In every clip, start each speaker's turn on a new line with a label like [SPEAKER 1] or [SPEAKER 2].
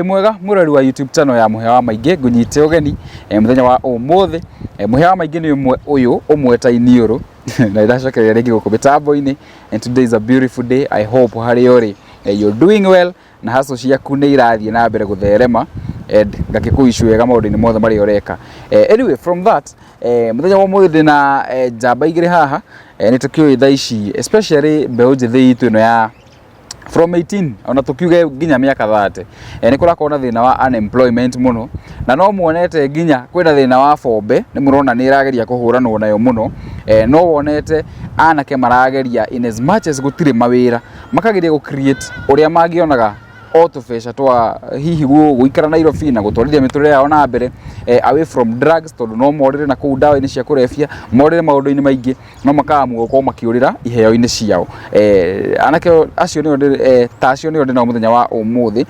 [SPEAKER 1] Mwega mwĩrori wa YouTube channel ya Mũhĩa wa Maingĩ, ngũnyite ũgeni mũthenya wa ũmũthĩ. Mũhĩa wa Maingĩ nĩ ũmwe ũyũ ũmwe ta iniũrũ na nĩndacokereria rĩngĩ gũkũ mĩtambo-inĩ, and today is a beautiful day. I hope harĩa ũrĩ you're doing well na hustle ciaku nĩ irathiĩ na mbere gũtherema, and ngakĩkũici wega maũndũ-inĩ mothe marĩa ũreka. Anyway, from that, mũthenya wa ũmũthĩ ndĩna njamba igĩrĩ haha. Nĩ tũkĩũĩ thaa ici, especially mbeũ njĩthĩ itũ ĩno ya from 18 ona tukiuge nginya mĩaka 30, nĩ kũrakorwo na thĩna wa unemployment mũno, na no muonete nginya kwĩna thĩna wa bombe, nĩ mũrona nĩ ĩrageria kũhũranwo nayo mũno. No wonete anake marageria, in as much as gũtirĩ mawĩra, makageria gũ create ũrĩa mangĩonaga o tũbeca twa hihi gũikara Nairobi na gũtwarithia mĩtũrĩre yao na mbere, away from drugs, tondũ no morĩre na kũu ndawa-inĩ cia kũrebia, morĩre maũndũ-inĩ maingĩ, no makaamua gũkorwo makĩũrĩra iheo-inĩ ciao. Anake acio nĩo ta acio nĩo ndĩ nao mũthenya wa ũmũthĩ.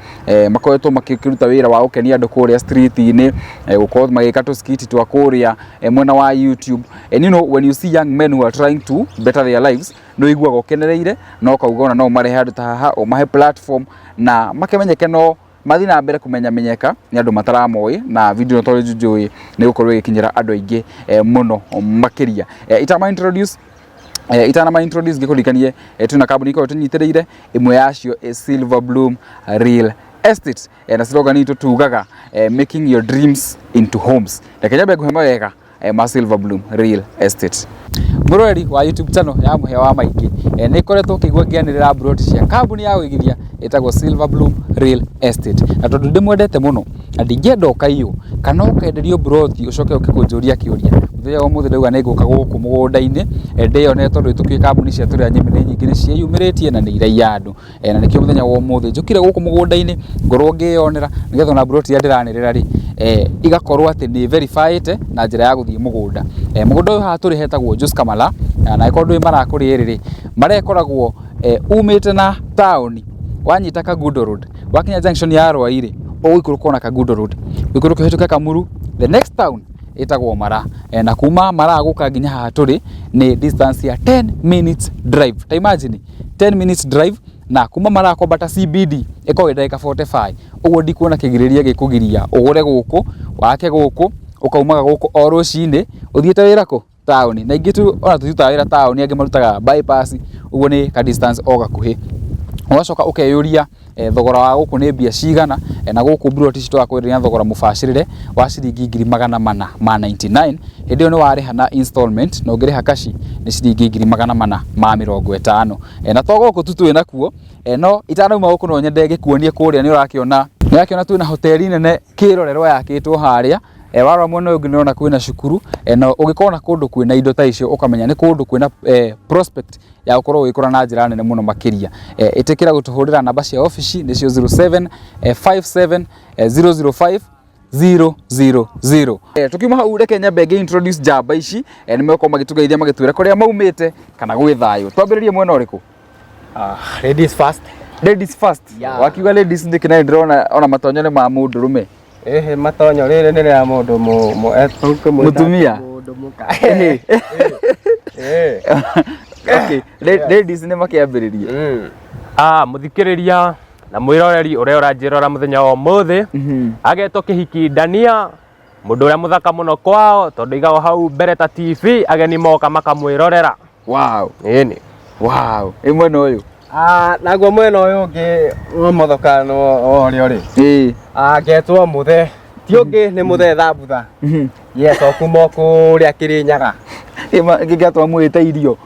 [SPEAKER 1] Makoretwo makĩruta wĩra wa gũkenia andũ kũrĩa street-inĩ, gũkorwo magĩka tũ skit twa kũrĩa mwena wa YouTube. And you know when you see young men who are trying to better their lives, nĩ ũiguaga ũkenereire na ũkauga ona no ũmarehe handũ ta haha, ũmahe platform na makĩmenyeke, no mathiĩ na mbere kũmenyamenyeka nĩ andũ mataramoĩ, na video ĩno tondũ njũĩ nĩ gũkorwo ĩgĩkinyĩra andũ aingĩ mũno makĩria. Itama introduce itana introduce, ngĩkũririkanie twĩna kambuni ikoragwo tũnyitĩrĩire, ĩmwe yacio ĩ Silver Bloom Real Estate, na slogan itũ tugaga "Making your dreams into homes". Reke nyambe nguhe mawega ma Silver Bloom Real Estate. Mũroreri wa YouTube channel ya Mũhĩa wa Maingĩ, nĩ ikoretwo ũkĩigua ngĩanĩrĩra mburoti cia kambuni ya ũigithia ĩtagwo Silver Bloom Real Estate, na tondũ ndĩmwendete mũno na ndingĩenda ũkaiywo kana ũkenderio mburoti ũcoke ũke kũnjũria kĩũria, mũthenya wa ũmũthĩ ndauga nĩ ngũka gũkũ mũgũnda-inĩ ndĩyonere, tondũ tũkĩũĩ kambuni cia tũrĩa nyĩmĩ nĩ nyingĩ, nĩ ciĩyumĩrĩtie na nĩ iraiya andũ. Na nĩkĩo mũthenya wa ũmũthĩ njũkire gũkũ mũgũnda-inĩ ngorwo ngĩyonera, nĩgetha ona mburoti iria ndĩranĩrĩra rĩ, igakorwo atĩ nĩ verifyĩte na njĩra ya gũthiĩ mũgũnda. Mũgũnda ũyũ haha tũrĩ hetagwo Joska Mala, na angĩkorwo ndũĩ Mara kũrĩ ĩrĩ rĩ, Mara ĩkoragwo umĩte na taũni, wanyita Kangundo Road, wakinya junction ya Rwai rĩ, ũgũikũrũka ona Kangundo Road, ũikũrũke ũhĩtũke Kamuru, the next town ĩtagwo Mara. Na kuma Mara gũka nginya haha tũrĩ nĩ distance ya 10 minutes drive. Ta imagine, 10 minutes drive, na kuma Mara kwambata CBD ĩkoragwo ĩ ndagĩka 45. Ũguo ndikuona kĩgirĩrĩria gĩkũgiria ũgũre gũkũ, wake gũkũ, ũkaumaga gũkũ o rũcinĩ ũthiĩte wĩra kũ taũni. Na ingĩ tu ona tũtirutaga wĩra taũni, angĩ marutaga bypass, ũguo nĩ ka distance o gakuhĩ. Ũgacoka ũkeyũria thogora wa gũkũ nĩ mbia cigana? Na gũkũ mburoti ici tũgakwenderia na thogora mũbacĩrĩre wa ciringi 499,000. Hĩndĩ ĩyo nĩ warĩha na installment, na ũngĩrĩha cash nĩ ciringi 450,000. Na to gũkũ tu twĩ nakuo, no itanauma gũkũ no nyende ngĩkuonie kũrĩa. Nĩ ũrakĩona twĩna hoteli nene kĩrorerwa yakĩtwo harĩa. Warora mwena ũyũ ũngĩ nĩ ũrona kwĩna cukuru, na ũngĩkona kũndũ kwĩna indo ta icio, ũkamenya nĩ kũndũ kwĩna prospect ya gũkorwo ũgĩkũra na njĩra nene mũno makĩria. Ĩtĩkĩra gũtũhũrĩra namba cia obici, nĩcio 07 57 005 000. Tukiuma hau, reke nyambe ngĩ introduce njamba ici. Nĩ megũkorwo magĩtũgeithia, magĩtwĩra kũrĩa maumĩte kana gwĩ thayũ. Twambĩrĩrie mwena ũrĩkũ?
[SPEAKER 2] Ah, ladies first.
[SPEAKER 1] Ladies first.
[SPEAKER 2] Yeah.
[SPEAKER 1] Wakiuga ladies nĩkĩ na ndĩrona ona matonyo nĩ ma mũndũrũme?
[SPEAKER 2] Ĩhĩ, matonyo rĩrĩ nĩ rĩa mũndũ tũkũmwĩta
[SPEAKER 1] Mũtumia?
[SPEAKER 2] Mũndũ mũka.
[SPEAKER 1] Ĩhĩ.
[SPEAKER 2] Ĩĩ.
[SPEAKER 1] Okay, ladies nĩ makĩambĩrĩrie.
[SPEAKER 3] Ah, mũthikĩrĩria na mwĩroreri ũrĩa ũranjĩrora mũthenya wa ũmũthĩ, agetwo Kĩhiki Ndania, mũndũ ũrĩa mũthaka mũno kwao, tondũ aigagwo hau mbere ta TV, ageni moka makamwĩrorera. Ĩni.
[SPEAKER 1] Wow, ĩ mwena ũyũ?
[SPEAKER 2] Ah, naguo mwena ũyũ ũngĩ ũmotho wa ũrĩa ũrĩ. Ah, ngetwo Mũthe. Ti ũngĩ nĩ Mũthe Thambutha. Yes, o kuma o kũrĩa Kĩrĩnyaga.
[SPEAKER 1] Ngĩgatwa mwĩte irio.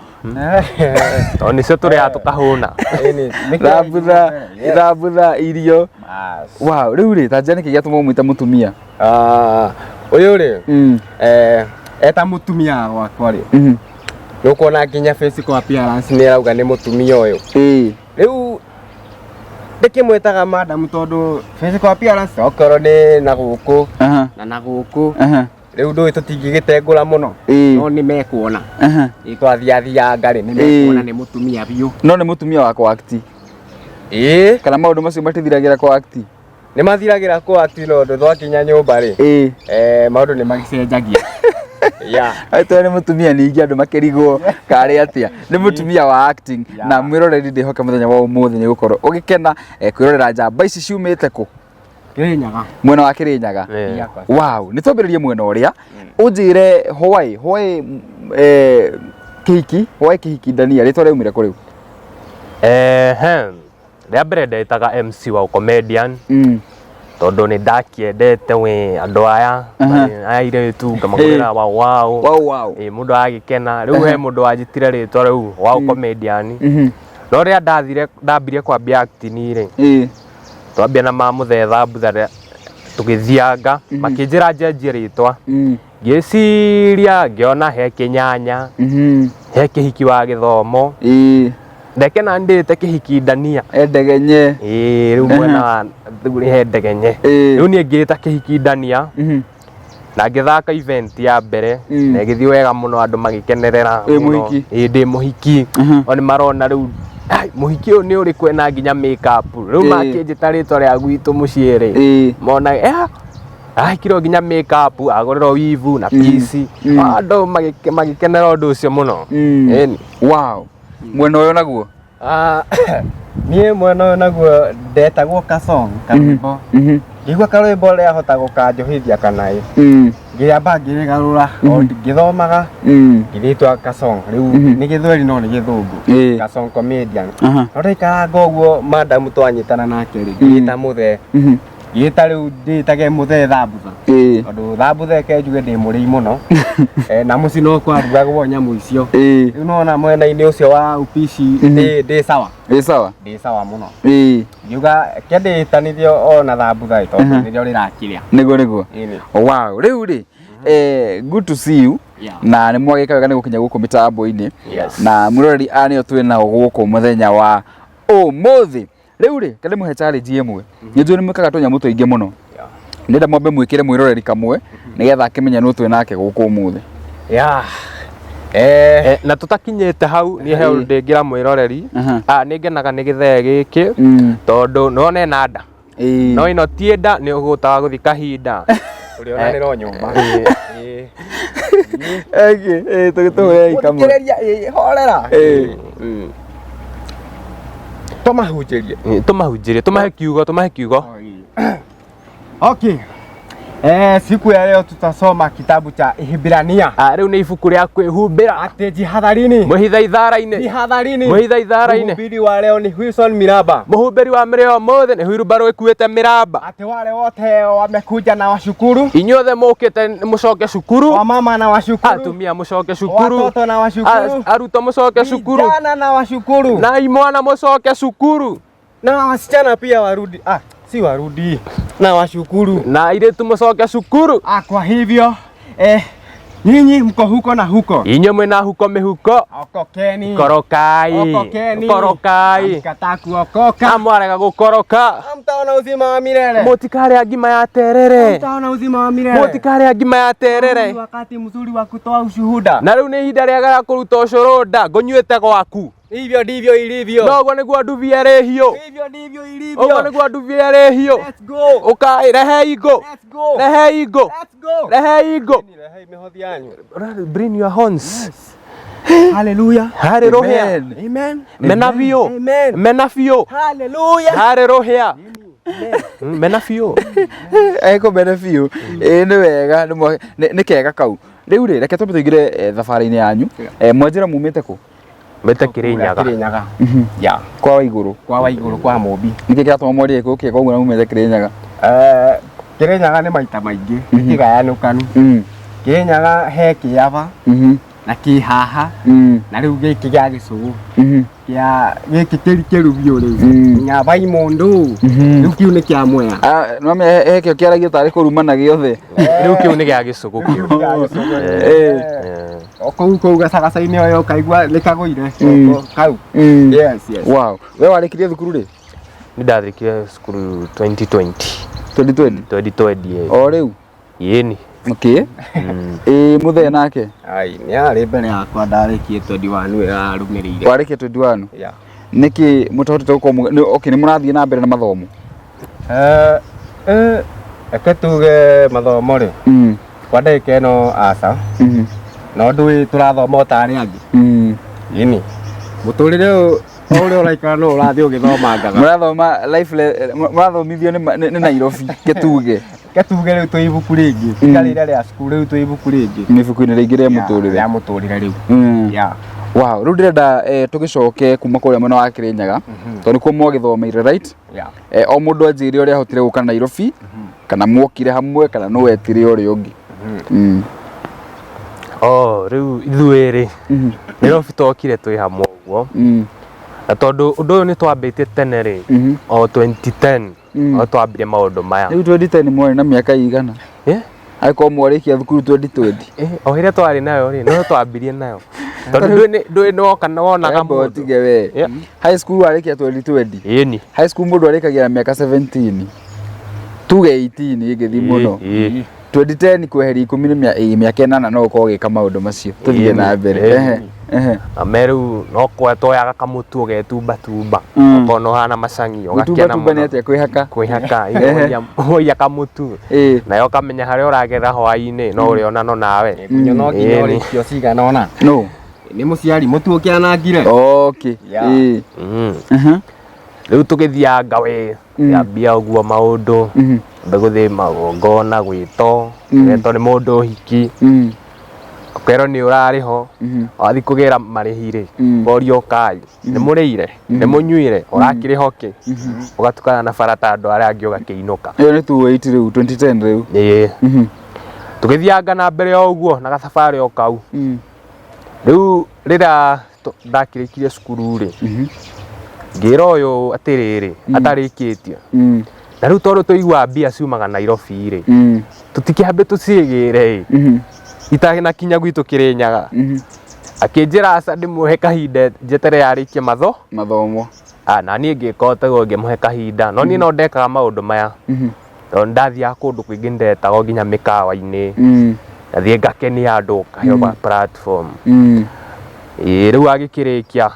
[SPEAKER 3] Tondũ nĩcio tũrĩaga tũkahũna.
[SPEAKER 2] Ĩni.
[SPEAKER 1] Thambutha.
[SPEAKER 2] Yes.
[SPEAKER 1] Thambutha, irio.
[SPEAKER 2] Bas.
[SPEAKER 1] Wow, rĩu rĩ, ta njĩra nĩkĩ gĩatũma ũmwĩte mũtumia?
[SPEAKER 2] Ah, ũyũ rĩ, eta mũtumia gwakwa rĩ, nĩ ũkuona nginya physical appearance nĩ ĩrauga nĩ mũtumia ũyũ. Rĩu ndĩkĩmwĩtaga madam tondũ physical appearance okorwo nĩ na gũkũ na na gũkũ, rĩu ndũĩ tũtingĩgĩtengũra mũno, no nĩ mekuona. Twathiathianga rĩ, nĩ mekuona nĩ mũtumia biũ.
[SPEAKER 1] No nĩ mũtumia wa kwa act?
[SPEAKER 2] Ĩĩ.
[SPEAKER 1] Kana maũndũ macio matithiragĩra kwa act?
[SPEAKER 2] Nĩ mathiragĩra kwa act, no ũndũ twakinya nyũmba rĩ, maũndũ nĩ magĩcenjagia. Yeah.
[SPEAKER 1] Atĩ nĩ mũtumia, ningĩ andũ makĩrigwo karĩ atĩa nĩ mũtumia wa acting. Na mwĩroreri, ndĩhoke mũthenya wa ũmũthĩ nĩ gũkorwo ũgĩkena kwĩrorera njamba ici ciumĩte kũ.
[SPEAKER 2] Kirinyaga.
[SPEAKER 1] Mwena wa Kirinyaga.
[SPEAKER 3] Eh.
[SPEAKER 1] Wow, nĩ twambĩrĩrie mwena ũrĩa ũnjĩre why why kĩhiki, why kĩhiki Ndania rĩtwa rĩaumire kũ rĩu?
[SPEAKER 3] Ehe. Rĩa mbere ndetaga MC wa comedian tondũ nĩ ndakĩendete we andũ aya aya airĩtu ngamagũrĩra wow wow.
[SPEAKER 1] Wow wow.
[SPEAKER 3] Ĩ mũndũ agĩkena rĩu he mũndũ wanjĩtire rĩtwa rĩu wow comedian. No rĩrĩa ndathire ndambirie kwambia acting rĩ, twambia na mamũthe thambutha tũgĩthianga makĩnjĩra njenjie rĩtwa. Ngĩciria ngĩona he kĩnyanya, he kĩhiki wa gĩthomo, ndeke na ndĩte kĩhiki Ndania.
[SPEAKER 1] Endegenye.
[SPEAKER 3] Ĩĩ rĩu mwena wa rĩu he ndegenye. Rĩu niĩ ngĩĩta kĩhiki Ndania na ngĩthaka event ya mbere na ĩgĩthiĩ wega mũno andũ magĩkenerera
[SPEAKER 1] Wĩ
[SPEAKER 3] mũno.
[SPEAKER 1] mũhiki?
[SPEAKER 3] Ĩĩ ndĩ mũhiki. O nĩ marona rĩu ai, mũhiki ũyũ nĩ ũrĩkũ ena nginya make up. Rĩu makĩnjĩta rĩtwa rĩa gwitũ mũciĩ rĩ, mona ahikirwo nginya make up, agũrĩrwo wivu na pici. Andũ magĩkenera ũndũ ũcio mũno. Ĩni.
[SPEAKER 1] Wow. Mwena ũyũ naguo?
[SPEAKER 2] Niĩ mwena ũyũ naguo ndetagwo kasong karwĩmbo. Ngĩigua karwĩmbo rĩahota gũkanjohithia kanaĩ, ngĩamba ngĩrĩgarũra o ngĩthomaga ngĩrĩtwa kasong. Rĩu nĩ gĩthweri no nĩ gĩthũngũ, kasong comedian. No ndaikaranga ũguo madamu twanyitana nake rĩ, ngĩĩta mũthee, ngĩĩta rĩu ndĩĩtage mũthee thambutha, tondũ thambutha eke njuge ndĩ mũrĩi mũno. Na mũciĩ no kwarugagwo nyamũ icio. Rĩu nona mwena-inĩ ũcio wa upishi ndĩ sawa.
[SPEAKER 1] Ĩ sawa?
[SPEAKER 2] Ndĩ sawa mũno. Ngiuga ke ndĩtanithio o na thambutha ĩ, tondũ nĩrĩo rĩrakĩrĩa.
[SPEAKER 1] Nĩguo nĩguo.
[SPEAKER 2] Ĩni.
[SPEAKER 1] Wow, rĩu rĩ, good to see you. Na nĩ mwagĩka wega nĩ gũkinya gũkũ mĩtambo-inĩ. Na mwĩroreri aya nĩo twĩ nao gũkũ mũthenya wa ũmũthĩ. Rĩu rĩ, kende mũhe challenge ĩmwe. Nĩ njũĩ nĩ mwĩkaga tũnyamũ tũingĩ mũno. Ndĩrenda mwambe mwĩkĩre mwĩroreri kamwe nĩgetha akĩmenye nũ twĩ nake gũkũ ũmũthĩ.
[SPEAKER 2] Yeah.
[SPEAKER 3] Na tũtakinyĩte hau niĩ he ũndũ ndĩngĩra mwĩroreri. Nĩ ngenaga nĩ gĩthee gĩkĩ tondũ nĩwona ĩna nda. No ĩno ti nda nĩ ũgũtaga gũthiĩ kahinda.
[SPEAKER 2] Ũrĩonanĩra o nyũmba.
[SPEAKER 1] Tũgĩtũhũrei kamwe.
[SPEAKER 2] Mũthikĩrĩria, horera. Tũmahunjĩrie.
[SPEAKER 3] Tũmahunjĩrie, tũmahe kiugo, tũmahe kiugo.
[SPEAKER 2] Okay. Siku ya leo tutasoma kitabu cha Ihibrania.
[SPEAKER 3] Rĩu nĩ ibuku rĩa kwĩhumbĩra.
[SPEAKER 2] Ati jihadharini.
[SPEAKER 3] Mwĩhithe ithara-inĩ.
[SPEAKER 2] Jihadharini.
[SPEAKER 3] Mwĩhithe ithara-inĩ.
[SPEAKER 2] Mhubiri wa leo ni Wilson Miraba.
[SPEAKER 3] Mũhumbĩri wa mĩrĩo ũmũthĩ nĩ huirubarũ ĩkuĩte mĩramba.
[SPEAKER 2] Ati wale wote wamekuja na washukuru.
[SPEAKER 3] Inyuothe mũkĩte mũcoke cukuru.
[SPEAKER 2] Wamama na washukuru.
[SPEAKER 3] Atumia mũcoke cukuru.
[SPEAKER 2] Watoto na washukuru.
[SPEAKER 3] Arutwo mũcoke cukuru.
[SPEAKER 2] Vijana na washukuru.
[SPEAKER 3] Na imwana mũcoke cukuru.
[SPEAKER 2] Na wasichana pia warudi. Si warudi. Na washukuru.
[SPEAKER 3] Na airĩtu mũcoke cukuru.
[SPEAKER 2] Kwa hivyo nyinyi mko huko na huko.
[SPEAKER 3] Inyuĩ mwĩna huko mĩhuko.
[SPEAKER 2] Okokeni.
[SPEAKER 3] Korokai.
[SPEAKER 2] Okokeni.
[SPEAKER 3] Korokai.
[SPEAKER 2] Mkataa kuokoka.
[SPEAKER 3] Amwarega gũkoroka.
[SPEAKER 2] Hamtaona uzima wa milele.
[SPEAKER 3] Mũtikarĩa ngima ya terere.
[SPEAKER 2] Hamtaona uzima wa milele.
[SPEAKER 3] Mũtikarĩa ngima ya terere.
[SPEAKER 2] Ni wakati mzuri wa kutoa ushuhuda.
[SPEAKER 3] Na rĩu nĩ ihinda rĩega rĩa kũruta ũcũrũ nda ngũnyuĩte gwaku.
[SPEAKER 2] Hivyo ndivyo ilivyo.
[SPEAKER 3] Noguo nĩguo ndubi ĩrĩ hiũ.
[SPEAKER 2] Hivyo ndivyo ilivyo.
[SPEAKER 3] Ũguo nĩguo ndubi ĩrĩ hiũ.
[SPEAKER 2] Let's go.
[SPEAKER 3] Ũkai rehe ingũ.
[SPEAKER 2] Let's go.
[SPEAKER 3] Rehe ingũ.
[SPEAKER 2] Let's go.
[SPEAKER 3] Rehe ingũ.
[SPEAKER 2] Rehe mĩhothi yanyu.
[SPEAKER 3] Bring your horns.
[SPEAKER 2] Hallelujah.
[SPEAKER 3] Harĩ rũhĩa.
[SPEAKER 2] Amen.
[SPEAKER 3] Mena biũ.
[SPEAKER 2] Amen.
[SPEAKER 3] Mena biũ.
[SPEAKER 2] Hallelujah.
[SPEAKER 3] Harĩ rũhĩa. Mena biũ.
[SPEAKER 1] Ekũmena biũ. Ĩĩ nĩ wega, nĩ kega kau. Rĩu rĩ, reke twambe tũingĩre thabarĩ-inĩ yanyu. Mwanjĩra mumĩte kũ?
[SPEAKER 3] Mĩte Kĩrĩnyaga.
[SPEAKER 2] Kĩrĩnyaga. Yeah.
[SPEAKER 1] Kwa Waigũrũ.
[SPEAKER 2] Kwa Waigũrũ kwa Mũmbi.
[SPEAKER 1] Nĩkĩ kĩratũma mwarie gĩkũyũ kĩega ũguo na mumĩte Kĩrĩnyaga?
[SPEAKER 2] Kĩrĩnyaga nĩ maita maingĩ, nĩ kĩgayanũkanu. Kĩrĩnyaga he kĩaba na kĩhaha na rĩu gĩkĩ gĩa gĩcũgũ. Kĩa gĩkĩ kĩrikĩru biũ rĩu. Nyaba imũndũ. Rĩu kĩu nĩ kĩa Mwea.
[SPEAKER 1] No me he kĩo kĩaragio tarĩ kũrumana gĩothe.
[SPEAKER 3] Rĩu kĩu nĩ gĩa gĩcũgũ kĩu.
[SPEAKER 2] O kũu kũu gacagaca-inĩ ũyũ ũkaigua nĩ kagũire. Kau. Yes, yes.
[SPEAKER 1] Wow. We warĩkirie thukuru rĩ?
[SPEAKER 3] Nĩ ndarĩkirie cukuru 2020.
[SPEAKER 1] 2020?
[SPEAKER 3] 2020.
[SPEAKER 1] O rĩu?
[SPEAKER 3] Ĩni.
[SPEAKER 1] Okay. Ĩĩ mũthee nake?
[SPEAKER 2] Ai, nĩ arĩ mbere yakwa ndarĩkie 21 ĩyo arũmĩrĩire.
[SPEAKER 1] Warĩkia 21?
[SPEAKER 2] Yeah.
[SPEAKER 1] Nĩkĩ mũtahotete gũkorwo okay, nĩ mũrathiĩ na mbere na mathomo?
[SPEAKER 2] Reke tuge mathomo rĩ. Kwa ndagĩka ĩno aca. No ndũĩ tũrathoma o ta arĩa angĩ. Ĩni. Mũtũrĩre ũyũ O ũrĩa ũraikara no ũrathiĩ ũgĩthomangaga.
[SPEAKER 1] Mũrathoma life mũrathomithio nĩ Nairobi kĩtuge.
[SPEAKER 2] Kĩtuge rĩu twĩ ibuku rĩngĩ. Tiga rĩrĩa rĩa cukuru rĩu twĩ ibuku rĩngĩ.
[SPEAKER 1] Nĩ ibuku-inĩ rĩngĩ rĩa mũtũrĩre.
[SPEAKER 2] Rĩa mũtũrĩre rĩu. Yeah.
[SPEAKER 1] Wow, rĩu ndĩrenda tũgĩcoke kuma kũrĩa mwena wa Kĩrĩnyaga tondũ nĩkuo mwagĩthomeire, right?
[SPEAKER 2] Yeah.
[SPEAKER 1] O mũndũ anjĩre ũrĩa ahotire gũka Nairobi, kana mwokire hamwe kana nũ wetire ũrĩa ũngĩ.
[SPEAKER 3] Oh, rĩu ithuĩ rĩ Nairobi twokire twĩ hamwe ũguo na tondũ ũndũ ũyũ nĩ twambĩtie tene rĩ o 2010 o twambirie maũndũ maya.
[SPEAKER 1] Rĩu 2010 mwarĩ na mĩaka igana?
[SPEAKER 3] Eh?
[SPEAKER 1] Angĩkorwo mwarĩkia thukuru 2020.
[SPEAKER 3] O ĩrĩa twarĩ nayo rĩ no twambirie nayo tondũ ndũĩ nĩwoka nĩwonaga
[SPEAKER 1] Amba
[SPEAKER 3] mũndũ.
[SPEAKER 1] ũtige we. High school warĩkia 2020?
[SPEAKER 3] Ĩni.
[SPEAKER 1] High school mũndũ arĩkagia na mĩaka 17, tuge 18 ĩngĩthiĩ mũno. 2010 kweheria ikũmi nĩ mĩaka 8 no ũkorwo ũgĩka maũndũ macio. Tũthiĩ na mbere. Ehe, ehe.
[SPEAKER 3] Na me rĩu no twoyaga kamũtu ũgetumbatumba okorwo nĩ ũhana macangi ũgakena
[SPEAKER 1] Gũtumbatumba nĩ
[SPEAKER 3] mũno.
[SPEAKER 1] atĩa? Kwĩhaka?
[SPEAKER 3] Kwĩhaka woiya kamũtu nayo ũkamenya harĩa ũragerera hwaĩ-inĩ no ũrĩonano nawe.
[SPEAKER 2] Ngunyo no nginya ũrĩkio cigana ũna.
[SPEAKER 1] No.
[SPEAKER 2] Nĩ mũciari mũtu ũkĩanangire.
[SPEAKER 1] Okay.
[SPEAKER 2] Yeah.
[SPEAKER 3] Rĩu tũgĩthianga we yambia ũguo maũndũ ambe gũthiĩ magongona gwĩto getwo nĩ mũndũ ũhiki ũkerwo nĩ ũrarĩ ho wathiĩ kũgĩra marĩhi rĩ ũkorio kai nĩ mũrĩire nĩ mũnyuire ũrakĩrĩho kĩ ũgatukana na bara ta andũ arĩa angĩ ũgakĩinũka.
[SPEAKER 1] Ĩyo nĩ 28 rĩu, 2010 rĩu.
[SPEAKER 3] Ĩĩ. Tũgĩthianga na mbere o ũguo na gacabarĩ o kau. Rĩu rĩrĩa ndakĩrĩkirie cukuru rĩ ngĩra ũyũ atĩrĩrĩ atarĩkĩtie na rĩu tondũ tũiguaga mbia ciumaga Nairobi rĩ tũtikĩambe tũciĩgĩre ĩ itanakinya gwitũ Kĩrĩnyaga. Akĩnjĩra aca ndĩmũhe kahinda njeterere arĩkie matho
[SPEAKER 1] mathomo.
[SPEAKER 3] Na niĩ ngĩka ũguo ngĩmũhe kahinda no niĩ no ndekaga maũndũ maya tondũ ndathiaga kũndũ kũingĩ ndetagwo nginya mĩkawa-inĩ ngathiĩ ngakenia andũ ngaheo platform. Ĩĩ rĩu agĩkĩrĩkia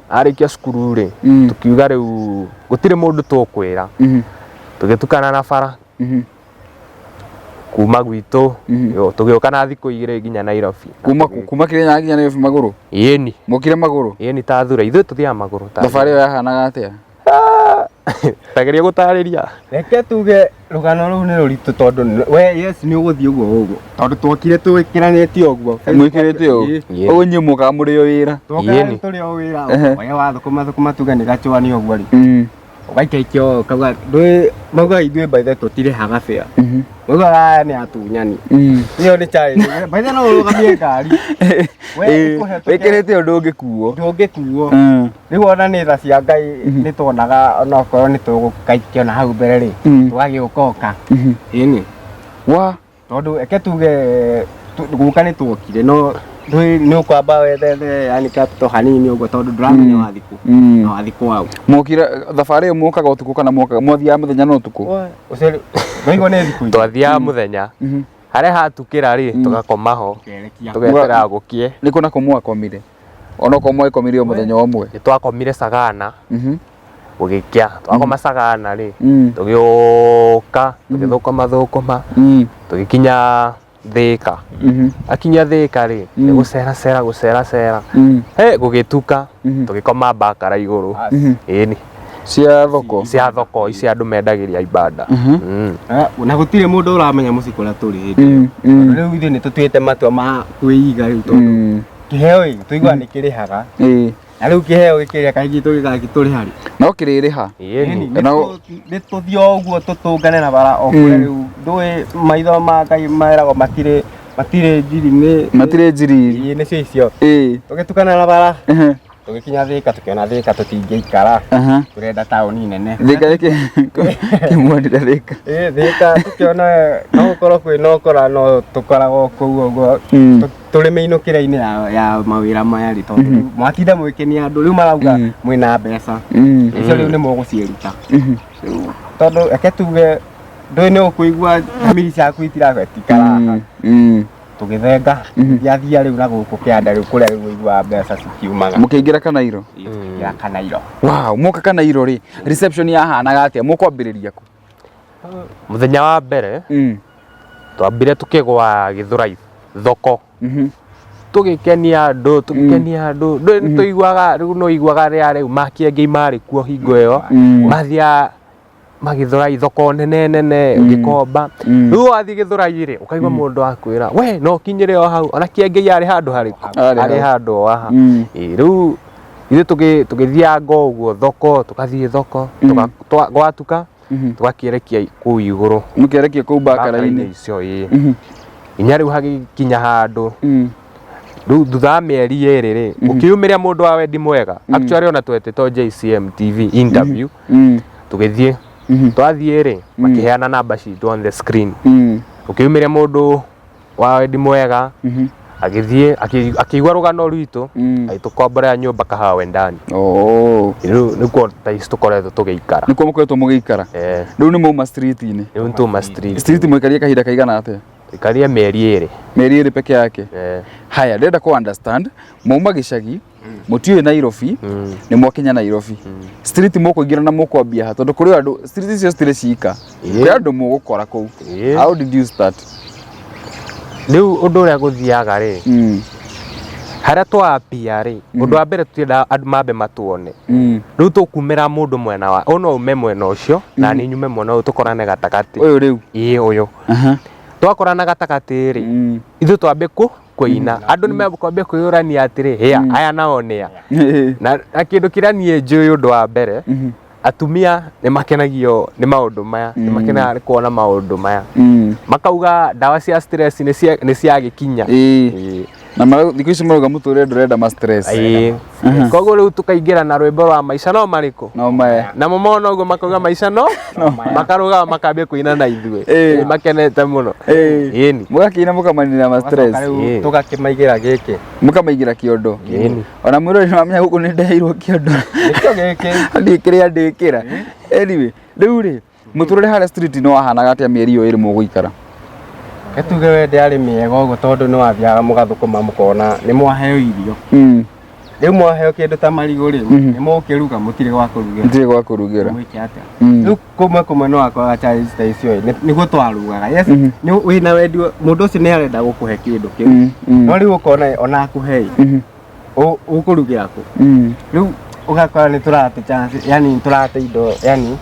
[SPEAKER 3] arĩkia cukuru rĩ tũkiuga rĩu gũtirĩ mũndũ tũkwĩra tũgĩtukana na bara kuma gwitũ tũgĩũka na thikũ 2 nginya Nairobi.
[SPEAKER 1] Kuma kuma Kĩrĩnyaga nginya Nairobi magũrũ?
[SPEAKER 3] Ĩni.
[SPEAKER 1] Mokire magũrũ?
[SPEAKER 3] Ĩni ta thura ithuĩ tũthiaga magũrũ ta
[SPEAKER 1] Thabarĩ ĩyo yahanaga atĩa?
[SPEAKER 3] Tageria gũtarĩria.
[SPEAKER 2] Reke tuge rũgano rũu nĩ rũritũ tondũ we yes nĩ ũgũthiĩ ũguo ũguo tondũ twokire twĩkĩranĩte ũguo.
[SPEAKER 1] Mwĩkĩrĩte ũguo? Ũguo inyuĩ mũkaga mũrĩ o wĩra?
[SPEAKER 2] Twokaga tũrĩ o wĩra. We wathũkũma thũkũma tuge nĩ gachwani ũguo rĩ. Ũgaikaikio ũkauga ndũĩ maugaga ithuĩ by the way tũtirĩhaga fare. Maugaga aya nĩ atunyani. Ĩyo nĩ challenge. By the way no ũrũgamie ngari.
[SPEAKER 1] Wĩkĩrĩte ũndũ ũngĩkuo.
[SPEAKER 2] Ndũngĩkuo. Rĩu ona nĩ tha cia Ngai nĩ tuonaga onokorwo nĩ tũgũkaikio na hau mbere rĩ tũgagĩũka Ĩni.
[SPEAKER 1] Wa
[SPEAKER 2] Tondũ eke tuge gũka nĩ tuokire no nĩ ũkwamba wethethe yani capital hanini ũguo tondũ ndũramenya wathiĩ kũ na wathiĩ kwao.
[SPEAKER 1] Mokire thabarĩ ĩyo mokaga ũtukũ kana mokaga mwathiaga mũthenya na ũtukũ?
[SPEAKER 2] Ũcio waigua nĩ thikũ igĩrĩ.
[SPEAKER 3] Twathiaga mũthenya harĩa hatukĩra rĩ tũgakoma ho tũgeterera gũkie.
[SPEAKER 1] Nĩ kũ na kũ mwakomire? Onokorwo mwagĩkomire o mũthenya ũmwe.
[SPEAKER 3] Nĩ twakomire Sagana gũgĩkĩa twakoma Sagana rĩ tũgĩũka tũgĩthũkũma thũkũma tũgĩkinya Thĩka. Akinya Thĩka rĩ nĩ gũceracera gũceracera he gũgĩtuka tũgĩkoma mbakara igũrũ. Ĩni.
[SPEAKER 1] Cia thoko?
[SPEAKER 3] Cia thoko ici andũ mendagĩria ibanda.
[SPEAKER 2] Na gũtirĩ mũndũ ũramenya mũciĩ kũrĩa tũrĩ hĩndĩ ĩyo. Tondũ rĩu ithuĩ nĩ tũtuĩte matua ma kwĩiga rĩu tondũ kĩheo ĩ tũiguaga nĩ kĩrĩhaga. Na rĩu kĩheo gĩkĩrĩa kaingĩ tũgĩgakĩtũrĩha rĩ.
[SPEAKER 1] No kĩrĩrĩha.
[SPEAKER 2] Nĩ tũthiĩ o ũguo tũtũngane na bara o kũrĩa rĩu ndũĩ maitho ma Ngai meragwo matirĩ matirĩ njiri nĩ
[SPEAKER 1] Matirĩ njiri.
[SPEAKER 2] Ĩĩ nĩcio icio. Tũgĩtukana na bara tũgĩkinya Thĩka tũkĩona Thĩka tũtingĩikara tũrenda taũni nene.
[SPEAKER 1] Thĩka nĩkĩ kĩmuonire Thĩka?
[SPEAKER 2] Ĩĩ Thĩka tũkĩona no gũkorwo kwĩna ũkora no tũkoragwo kũu ũguo tũrĩ mĩinũkĩre-inĩ ya mawĩra maya rĩ tondũ rĩu mwatinda mwĩkenia andũ rĩu marauga mwĩna mbeca icio rĩu nĩ mũgũciĩruta. Rĩu tondũ reke tuge ndũĩ nĩ ũkũigua thamiri ciaku itirakwetikara haha. Tũgĩthenga tũgĩathia rĩu na gũkũ kĩanda rĩu kũrĩa rĩu ũiguaga mbeca cikiumaga.
[SPEAKER 1] Mũkĩingĩra Kanairo?
[SPEAKER 2] Tũkĩingĩra Kanairo.
[SPEAKER 1] Wow, mwoka Kanairo rĩ reception yahanaga atĩa? Mũkwambĩrĩria kũ?
[SPEAKER 3] Mũthenya wa mbere twambire tukĩgwa Gĩthũrai thoko. Tũgĩkenia andũ, tũgĩkenia andũ. Ndũĩ nĩ tũiguaga rĩu, no iguaga rĩa rĩu makĩengei marĩ kuo hingo ĩyo. Mathiaga magĩthũrai thoko nene nene gĩkomba. Rĩu wathiĩ gĩthũrai rĩ, ũkaigua mũndũ akwĩra we no ũkinyĩre o hau, ona kĩengei arĩ handũ harĩkũ?
[SPEAKER 1] Arĩ
[SPEAKER 3] Arĩ
[SPEAKER 1] hau.
[SPEAKER 3] handũ o haha. Ĩĩ, rĩu ithuĩ tũgĩthianga ũguo thoko, tũgathiĩ thoko, gwatuka tũgakĩerekia kũu igũrũ.
[SPEAKER 1] Mũkerekia kũu bakara-inĩ.
[SPEAKER 3] Icio ĩĩ. Nginya rĩu hagĩkinya handũ rĩu thutha wa mĩeri 2 rĩ, gũkĩyumĩria mũndũ wa wendi mwega. Actually ona twetĩtwo JCM TV interview, tũgĩthiĩ. Twathiĩ rĩ, makĩheana namba citũ on the screen. Gũkĩyumĩria mũndũ wa wendi mwega, agĩthiĩ akĩigua rũgano rwitũ, agĩtũkomborera nyũmba Kahawa Wendani. Rĩu nĩkuo thaa ici tũkoretwo tũgĩikara.
[SPEAKER 1] Nĩkuo mũkoretwo mũgĩikara?
[SPEAKER 3] Eh.
[SPEAKER 1] Rĩu nĩ mwauma street-inĩ?
[SPEAKER 3] Rĩu nĩ twauma street.
[SPEAKER 1] Street mwaikarie kahinda kaigana atĩa?
[SPEAKER 3] Twaikarie mĩeri 2.
[SPEAKER 1] Mĩeri 2 peke yake?
[SPEAKER 3] Eh.
[SPEAKER 1] Haya, ndĩrenda kũ understand, mwauma gĩcagi, mũtiũĩ Nairobi, nĩ mwakinya Nairobi. Street mũkũingĩra na mũkwambia ha? Tondũ kũrĩ andũ, street icio citirĩ cika. Kũrĩ andũ mũgũkora kũu. How did you start?
[SPEAKER 3] Rĩu ũndũ ũrĩa gũthiaga rĩ, harĩa twambia rĩ, ũndũ wa mbere tũtiendaga andũ mambe matuone. Rĩu tũkumĩra mũndũ mwena wa, ũyũ no ume mwena ũcio, na niĩ nyume mwena ũyũ, tũkorane gatagatĩ.
[SPEAKER 1] Ũyũ rĩu?
[SPEAKER 3] Ĩĩ, ũyũ. Twakorana gatagatĩ rĩ, ithuĩ twambe kũina. Andũ nĩ mekwambia kwĩyũrania atĩrĩ, hĩa, aya nao nĩa. Na kĩndũ kĩrĩa niĩ njũĩ ũndũ wa mbere, atumia nĩ makenagio nĩ maũndũ maya, nĩ makenaga nĩ kuona maũndũ maya. Makauga ndawa cia stress nĩ ciagĩkinya.
[SPEAKER 1] Na thikũ ici marauga mũtũrĩre ndũrenda ma stress.
[SPEAKER 3] Koguo rĩu tũkaingĩra na rwĩmbo rwa maica no marĩkũ?
[SPEAKER 1] No maya.
[SPEAKER 3] Namo mona ũguo makauga maica no? Makarũgama makambia kũina na ithuĩ. Makenete mũno. Ĩni.
[SPEAKER 1] Mũgakĩina mũkamanina ma stress.
[SPEAKER 2] Rĩu tũgakĩmaigĩra gĩkĩ.
[SPEAKER 1] Mũkamaigĩra kĩondo.
[SPEAKER 3] Ĩni.
[SPEAKER 1] Ona mwĩrori nĩ wamenya gũkũ nĩ ndeheirwo kĩondo.
[SPEAKER 2] Nĩkĩo gĩkĩ.
[SPEAKER 1] Ndiĩ kĩrĩa ndĩkĩra. Anyway, rĩu rĩ, mũtũrĩre harĩa street nĩ wahanaga atĩa mĩeri ĩyo 2 mũgũikara?
[SPEAKER 2] Tuge we ndĩarĩ mĩega ũguo tondũ nĩ wathiaga mũgathũkũma mũkona nĩ mwaheo irio. Rĩu mwaheo kĩndũ ta marigũ rĩ, nĩ mũgũkĩruga, mũtirĩ gwa kũrugĩra.
[SPEAKER 1] Mũtirĩ gwa kũrugĩra.
[SPEAKER 2] Mwĩke atĩa? Rĩu kũmwe kũmwe nĩ wakoraga challenge ta icio ĩ, nĩguo twarugaga. Yes, nĩ wĩna wendi, mũndũ ũcio nĩ arenda gũkũhe kĩndũ kĩu. No rĩu ũkona ona akũhe ĩ, ũkũrugĩra kũ? Rĩu ũgakora nĩ tũrate chance, yani nĩ tũrate indo, yani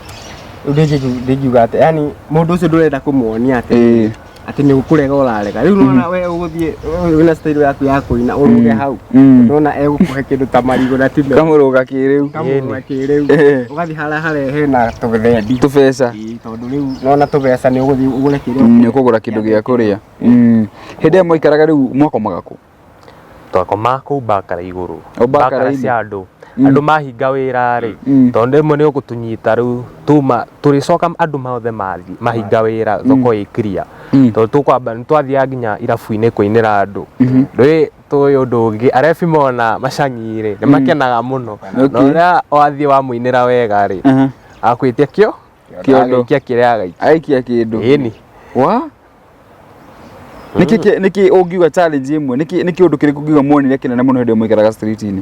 [SPEAKER 2] rĩu ndingiuga atĩ, yani mũndũ ũcio ndũrenda kũmuonia atĩ atĩ nĩ gũkũrega ũrarega. Rĩu nĩwona we ũgũthiĩ wĩna style yaku ya kũina ũrũge hau. Nĩwona egũkũhe kĩndũ ta marigũ na ti mega.
[SPEAKER 1] Kamũrũga kĩrĩu.
[SPEAKER 2] Kamũrũga kĩrĩu. Ũgathiĩ harĩa harĩa hena tũthendi.
[SPEAKER 1] Tũbeca.
[SPEAKER 2] Ĩĩ, tondũ rĩu nĩwona tũbeca nĩ ũgũthiĩ ũgũre kĩrĩa
[SPEAKER 1] Nĩ ũkũgũra kĩndũ gĩa kũrĩa. Hĩndĩ ĩrĩa mwaikaraga rĩu mwakomaga kũ?
[SPEAKER 3] Twakomaga kũu bakara igũrũ.
[SPEAKER 1] O
[SPEAKER 3] Bakara
[SPEAKER 1] bakara-inĩ?
[SPEAKER 3] cia andũ. Andũ mahinga wĩra rĩ, tondũ rĩmwe nĩ ũgũtũnyita rĩu tuma tũrĩcoka andũ mothe mathiĩ mahinga wĩra thoko ĩ clear. Tondũ tũkwamba nĩ twathiaga nginya irabu-inĩ kũinĩra andũ. Ndũĩ tũĩ ũndũ ũngĩ arebi mona macangi rĩ, nĩ makenaga mũno. Na ũrĩa wathiĩ wamũinĩra wega rĩ, akwĩtia kĩo
[SPEAKER 1] Kĩondo.
[SPEAKER 3] Agaikia kĩrĩa agaikia.
[SPEAKER 1] Aikia kĩndũ.
[SPEAKER 3] Ĩni.
[SPEAKER 1] Wa? Nĩkĩ nĩkĩ ũngiuga challenge ĩmwe? Nĩkĩ nĩkĩ ũndũ kĩrĩkũ ũngiuga muonire kĩnene mũno hĩndĩ ĩyo mũikaraga street-inĩ?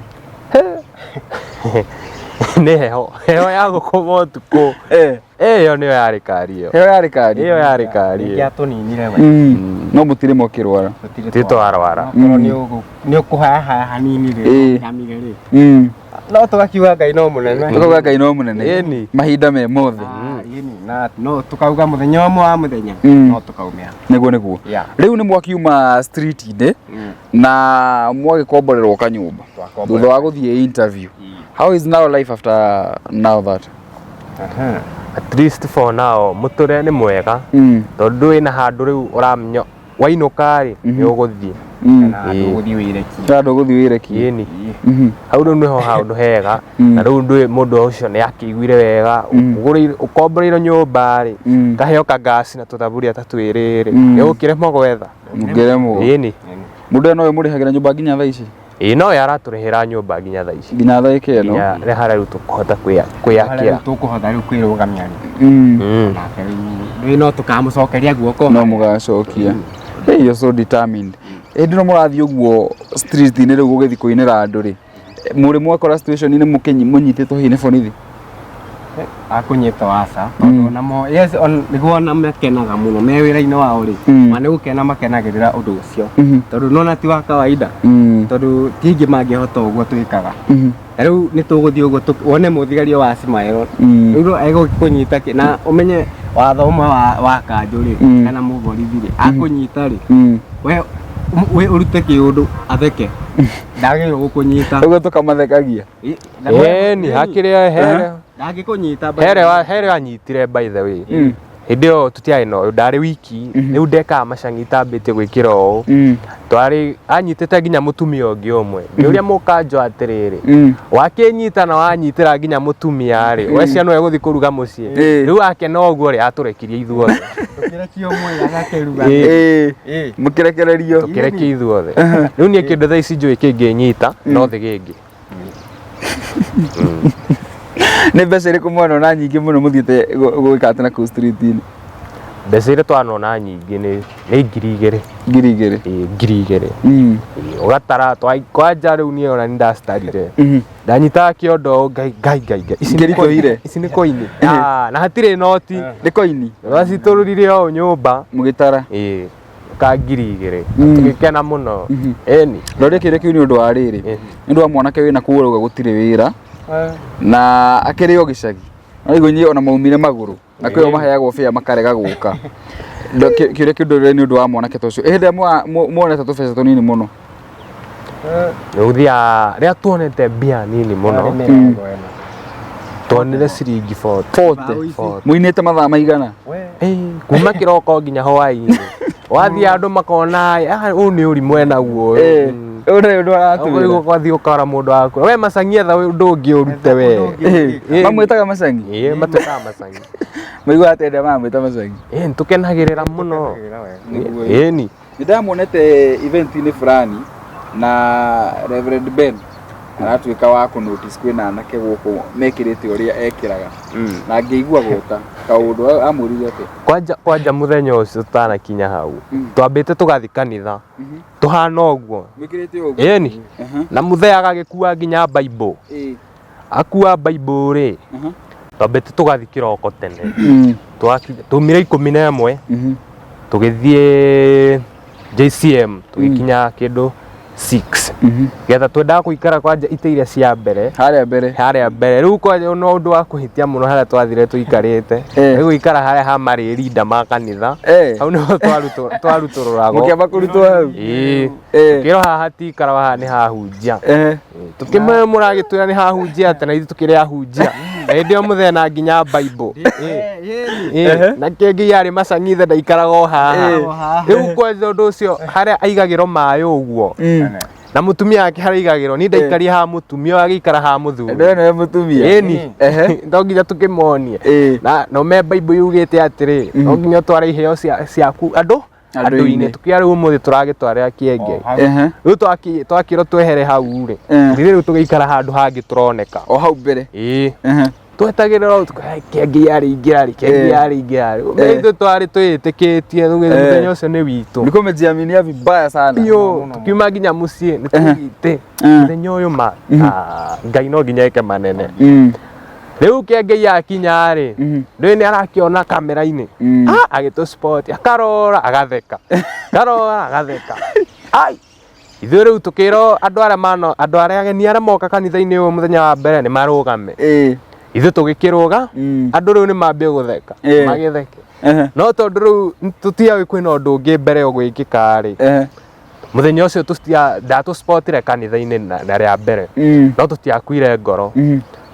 [SPEAKER 3] Nĩ heho. Heho ya gũkoma ũtukũ. Ĩyo nĩyo yarĩ kari ĩyo.
[SPEAKER 1] Heho yarĩ kari?
[SPEAKER 3] Ĩyo yarĩ kari ĩyo.
[SPEAKER 2] Ĩngĩatũninire we.
[SPEAKER 1] No mũtirĩ mwakĩrwara.
[SPEAKER 3] Ti twarwara.
[SPEAKER 2] Okorwo nĩ ũkũhayahaya hanini rĩ, ũkamire rĩ. No tũgakiuga Ngai no mũnene.
[SPEAKER 1] Tũkauga Ngai no mũnene.
[SPEAKER 3] Ĩni.
[SPEAKER 1] Mahinda me mothe.
[SPEAKER 2] Ĩni, na no tũkauga mũthenya ũmwe wa mũthenya no tũkaumĩra.
[SPEAKER 1] Nĩguo nĩguo. Rĩu nĩ mwakiuma street-inĩ na mwagĩkomborerwo kanyũmba thutha wa gũthiĩ interview. How is now life after now that?
[SPEAKER 3] At least for now mũtũrĩre nĩ mwega tondũ wĩna handũ rĩu ũramenya wainũka rĩ nĩ ũgũthiĩ.
[SPEAKER 2] Handũ ũgũthiĩ wĩrekie.
[SPEAKER 1] Handũ ũgũthiĩ wĩrekie.
[SPEAKER 3] Ĩni. Hau rĩu nĩho handũ hega na rĩu ndũĩ mũndũ ũcio nĩ akĩiguire wega ũgũrĩire ũkomboreirwo nyũmba rĩ kaheo kangasi na tũthaburia ta twĩrĩ rĩ nĩ ũgũkĩremwo gwetha.
[SPEAKER 1] Mũngĩremwo.
[SPEAKER 3] Ĩni.
[SPEAKER 1] Mũndũ ũyũ nowe mũrĩhagĩra nyũmba nginya thaa ici?
[SPEAKER 3] Ĩĩ no aratũrĩhĩra nyũmba nginya thaa ici.
[SPEAKER 1] Nginya thaa ĩno.
[SPEAKER 3] Nginya rĩ harĩa rĩu tũkũhota kwĩyakĩra.
[SPEAKER 2] Harĩa tũkũhota rĩu kwĩrũgamia rĩ. Nake rĩu ndũĩ no tũkamũcokeria guoko.
[SPEAKER 1] No mũgacokia. Hey, you're so determined. Hĩndĩ ĩno mũrathiĩ ũguo street-inĩ rĩu gũgĩthiĩ kũinĩra andũ rĩ, mũrĩ mwakora situation-inĩ mũnyitĩtwo hihi nĩ borithi?
[SPEAKER 2] Akũnyita waca tondũ onamo, yes, nĩguo ona makenaga mũno me wĩra-inĩ wao rĩ, ma nĩ gũkena makenagĩrĩra ũndũ ũcio, tondũ nona ti wa kawaida, tondũ ti aingĩ mangĩhota ũguo twĩkaga. Na rĩu nĩ tũgũthiĩ ũguo wone mũthigari wa cimaĩro rĩu no egũkũnyita na ũmenye watho ũmwe wa kanjũ rĩ, kana mũborithi rĩ, akũnyita rĩ, we ũrute kĩũndũ atheke, ndagĩrĩirwo gũkũnyita.
[SPEAKER 1] Ũguo tũkamathekagia.
[SPEAKER 3] Ĩni hakĩrĩ here.
[SPEAKER 2] Ndangĩkũnyita.
[SPEAKER 3] Here wa here anyitire, by the way, hĩndĩ ĩyo tũtiarĩ na ũyũ, ndarĩ wiki rĩu, ndekaga macangi itambĩtie gwĩkĩra ũũ. Twarĩ anyitĩte nginya mũtumia ũngĩ ũmwe. Ngĩũria mũkanjo atĩrĩrĩ, wakĩnyita na wanyitĩra nginya mũtumia rĩ, we ciana ũyũ gũthiĩ kũruga mũciĩ? Rĩu akena ũguo rĩ, atũrekirie ithuothe.
[SPEAKER 2] Tũkĩrekio ũmwe agakĩruga.
[SPEAKER 1] Mũkĩrekererio.
[SPEAKER 3] Tũkĩrekio ithuothe. Rĩu niĩ kĩndũ thaa ici njũĩ kĩngĩnyita no thĩgĩngĩ.
[SPEAKER 1] Nĩ mbeca irĩkũ mwanona nyingĩ mũno mũthiĩte gwĩka atĩ na kũu street-inĩ?
[SPEAKER 3] Mbeca iria twanona nyingĩ nĩ 2000.
[SPEAKER 1] 2000?
[SPEAKER 3] Ĩĩ, 2000. Ĩĩ, ũgatara kwanja rĩu niĩ ona nĩ ndacitarire. Ndanyitaga kĩondo ũũ, ngai ngai ngai ngai, ici nĩ
[SPEAKER 1] Ngiri
[SPEAKER 3] koini.
[SPEAKER 1] tũire.
[SPEAKER 3] Ici nĩ koini. Ah, na hatirĩ noti.
[SPEAKER 1] Nĩ koini.
[SPEAKER 3] Twacitũrũrire o nyũmba.
[SPEAKER 1] Mũgĩtara.
[SPEAKER 3] Ĩĩ, ka 2000. Tũgĩkena mũno, ĩni.
[SPEAKER 1] Ndoria kĩũria kĩu nĩ ũndũ wa rĩrĩ, nĩ ũndũ wa mwanake wĩna kũu ũrauga gũtirĩ wĩra na akĩrĩ o gĩcagi, no igu inyuĩ ona maumire magũrũ na kwĩo maheagwo bĩa makarega gũka. Kĩũria kĩu ndorire nĩ ũndũ wa mwanake ta ũcio hĩndĩ ĩrĩa muonete tũbeca tũnini mũno.
[SPEAKER 3] Nĩ ũthiaga rĩrĩa tuonete mbia nini mũno, tuonire ciringi 40.
[SPEAKER 1] 40? Mũinĩte mathaa maigana?
[SPEAKER 3] Kuma kĩroko nginya hwaĩ-inĩ. Wathiĩ andũ makona, "Ah, ũyũ nĩ ũrimũ enaguo ũyũ."
[SPEAKER 1] Ũyũ nĩ ũndũ aratwĩra.
[SPEAKER 3] Ũguo kwathiĩ ũkora mũndũ waku, we macangi, etha ũndũ ũngĩ ũrute we.
[SPEAKER 1] Mamwĩtaga macangi?
[SPEAKER 3] Ĩĩ, matwĩtaga macangi.
[SPEAKER 1] Maiguaga atĩa rĩrĩa mamwĩta macangi?
[SPEAKER 3] Ĩĩ, nĩtũkenagĩrĩra mũno.
[SPEAKER 1] Nĩguo.
[SPEAKER 3] Ĩni.
[SPEAKER 1] Nĩ ndamuonete event-inĩ fulani na Reverend Ben aratuĩka wa kũ notice kwĩna anake gũkũ mekĩrĩte ũrĩa ekĩraga, na ngĩigua gweta kaũndũ amwĩrire atĩ
[SPEAKER 3] Kwanja mũthenya ũcio tũtanakinya hau, twambĩte tũgathiĩ kanitha tũhana ũguo.
[SPEAKER 1] Mwĩkĩrĩte ũguo?
[SPEAKER 3] Ĩni. Na mũthee agagĩkua nginya Bible. Akua Bible rĩ, twambĩte tũgathiĩ kĩroko tene. Twaumire 11, tũgĩthiĩ JCM, tũgĩkinya kĩndũ 6, getha twendaga gũikara kwanja itĩ iria cia mbere.
[SPEAKER 1] Harĩa mbere.
[SPEAKER 3] Harĩa mbere. Rĩu kwanja no ũndũ wa kũhĩtia mũno harĩa twathire tũikarĩte, nĩ gũikara harĩa ha marĩrinda ma kanitha. Hau nĩho twarutũrũragwo.
[SPEAKER 1] Mũkĩamba kũrutwo hau?
[SPEAKER 3] Ĩĩ. Tũkĩrwo haha hatiikaragwo, haha nĩ hahunjia. Tũkĩmwe mũragĩtwĩra nĩ hahunjia atĩ na ithuĩ tũkĩrĩ ahunjia? Na hĩndĩ ĩyo mũthee na nginya Bible. Ĩĩ, na kĩngĩ yarĩ macang'ithe ndaikaraga o haha. Rĩu kwanja ũndũ ũcio harĩa aigagĩrwo maĩ ũguo na mũtumia wake harĩa aigagĩrwo, niĩ ndaikaria haha, mũtumia ũyũ agĩikara haha mũthuri.
[SPEAKER 1] Ndĩrona nĩwe mũtumia.
[SPEAKER 3] Ĩni. No nginya tũkĩmonie na no me Bible yugĩte atĩrĩ, no nginya ũtware iheo ciaku andũ
[SPEAKER 1] Andũ-inĩ.
[SPEAKER 3] andũ-inĩ. Tukiuga rĩu ũmũthĩ tũragĩtwarĩra kĩenge. Rĩu twakĩrwo twehere hau rĩ, tũgĩthiĩ rĩu tũgĩikara handũ hangĩ tũroneka.
[SPEAKER 1] O hau mbere.
[SPEAKER 3] Ĩĩ. Twetagĩrĩra ũũ, kĩengei yarĩ ingĩra rĩ, kĩengei yarĩ ingĩra rĩ. Ithuĩ twarĩ twĩĩtĩkĩtie mũthenya ũcio nĩ witũ.
[SPEAKER 1] Mlikuwa mmejiaminia vibaya sana.
[SPEAKER 3] Biũ, tukiuma nginya mũciĩ nĩ tũgĩte mũthenya ũyũ ma, ah, Ngai no nginya eke manene. Rĩu kĩengei yakinya rĩ, ndũĩ nĩ arakĩona kamera-inĩ. Ah, agĩtũ spot, akarora agatheka, akarora agatheka. Ai, ithuĩ rĩu tũkĩrwo andũ arĩa mano andũ arĩa ageni arĩa moka kanitha-inĩ ũyũ mũthenya wa mbere nĩ marũgame. Ithuĩ tũgĩkĩrũga, andũ rĩu nĩ mambie gũtheka. Magĩtheke. No tondũ rĩu tũtiaũĩ kwĩna ũndũ ũngĩ mbere ũgwĩkĩka rĩ, mũthenya ũcio tũtia ndatũspotire kanitha-inĩ na rĩa mbere, no tũtiakuire ngoro.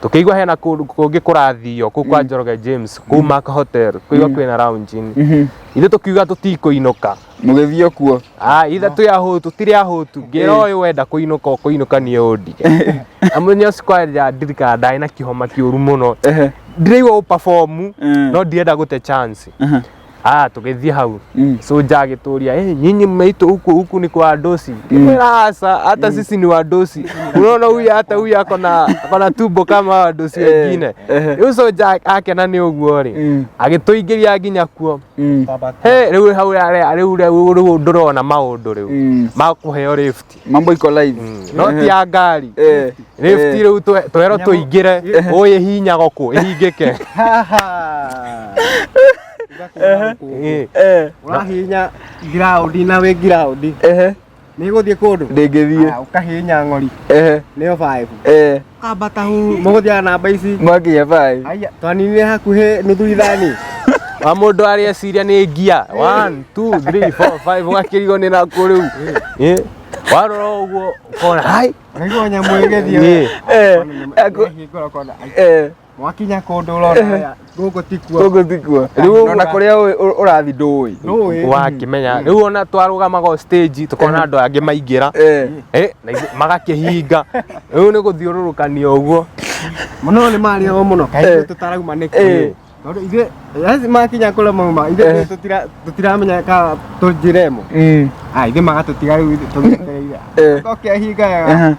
[SPEAKER 3] Tũkĩigua hena kũndũ kũngĩ kũrathio kũu kwa Njoroge James, kũu Mark Hotel, kũigua kwĩna lounge-inĩ. Ithuĩ tũkiuga tũtikũinũka.
[SPEAKER 1] Mũgĩthiĩ kuo.
[SPEAKER 3] Ah, ithe twĩ ahũtu, tũtirĩ ahũtu. Ngĩra ũyũ wenda kũinũka ũkũinũka, niĩ ũndige. Na mũthenya ũcio kwanja ndirikana ndarĩ na kĩhoma kĩũru mũno. Ndiraigua gũ perform, no ndirenda gũte chance. Ah, tũgĩthiĩ hau.
[SPEAKER 1] Mm.
[SPEAKER 3] Soja agĩtũria, "Eh, nyinyi mmeitwo huku huku ni kwa wadosi." Ngĩmwĩra aca, hata sisi ni wadosi. Unaona huyu hata huyu ako na ako na tumbo kama wadosi wengine. Rĩu soja akena nĩ ũguo rĩ. Agĩtũingĩria nginya kuo. He, rĩu hau rĩu rĩu rĩu ndũrona maũndũ rĩu. Ma kũheo lift.
[SPEAKER 1] Mambo iko live.
[SPEAKER 3] No ti ya ngari. Lift rĩu twerwo tũingĩre, ũĩ ĩhihinyagwo kũ, ĩhingĩke.
[SPEAKER 2] Ũrahihinya ngiraũndi na wĩ ngiraũndi. Nĩ ĩgũthiĩ kũndũ?
[SPEAKER 1] Ndĩngĩthiĩ.
[SPEAKER 2] Aya, ũkahihinya ng'ori. Nĩyo 5. Ũkambata huu, mũgũthiaga namba ici.
[SPEAKER 1] Mwakinya 5.
[SPEAKER 2] Aya, twaninire hakuhĩ nuthu ithani.
[SPEAKER 3] Wa mũndũ areciria nĩ ngia. 1 2 3 4 5 ũgakĩrigwo nĩ nakũ rĩu. Warora ũguo ũkona hai.
[SPEAKER 2] Ũraigua nyamũ ĩgĩthiĩ. Ũkahingũra ũkona, ai, mwakinya kũndũ ũrona aya, gũkũ tikuo.
[SPEAKER 1] Gũkũ tikuo.
[SPEAKER 3] Rĩu
[SPEAKER 1] Ona kũrĩa ũrathiĩ ndũĩ.
[SPEAKER 2] Ndũĩ.
[SPEAKER 3] Wakĩmenya. Rĩu ona twarũgamaga o stage tũkona andũ angĩ maingĩra. Na ithuĩ magakĩhinga. Rĩu nĩ gũthiũrũrũkania ũguo.
[SPEAKER 2] Mũno nĩ marĩagwo mũno. Kaĩ ithuĩ tũtarauma nĩkĩ? Tondũ ithuĩ, yaani makinya kũrĩa mauma, ithuĩ tũtiramenya kana tũnjĩra ĩmwe. Ah, ithuĩ magatũtiga rĩu ithuĩ tũgĩetereire. Tũkĩhinga wega.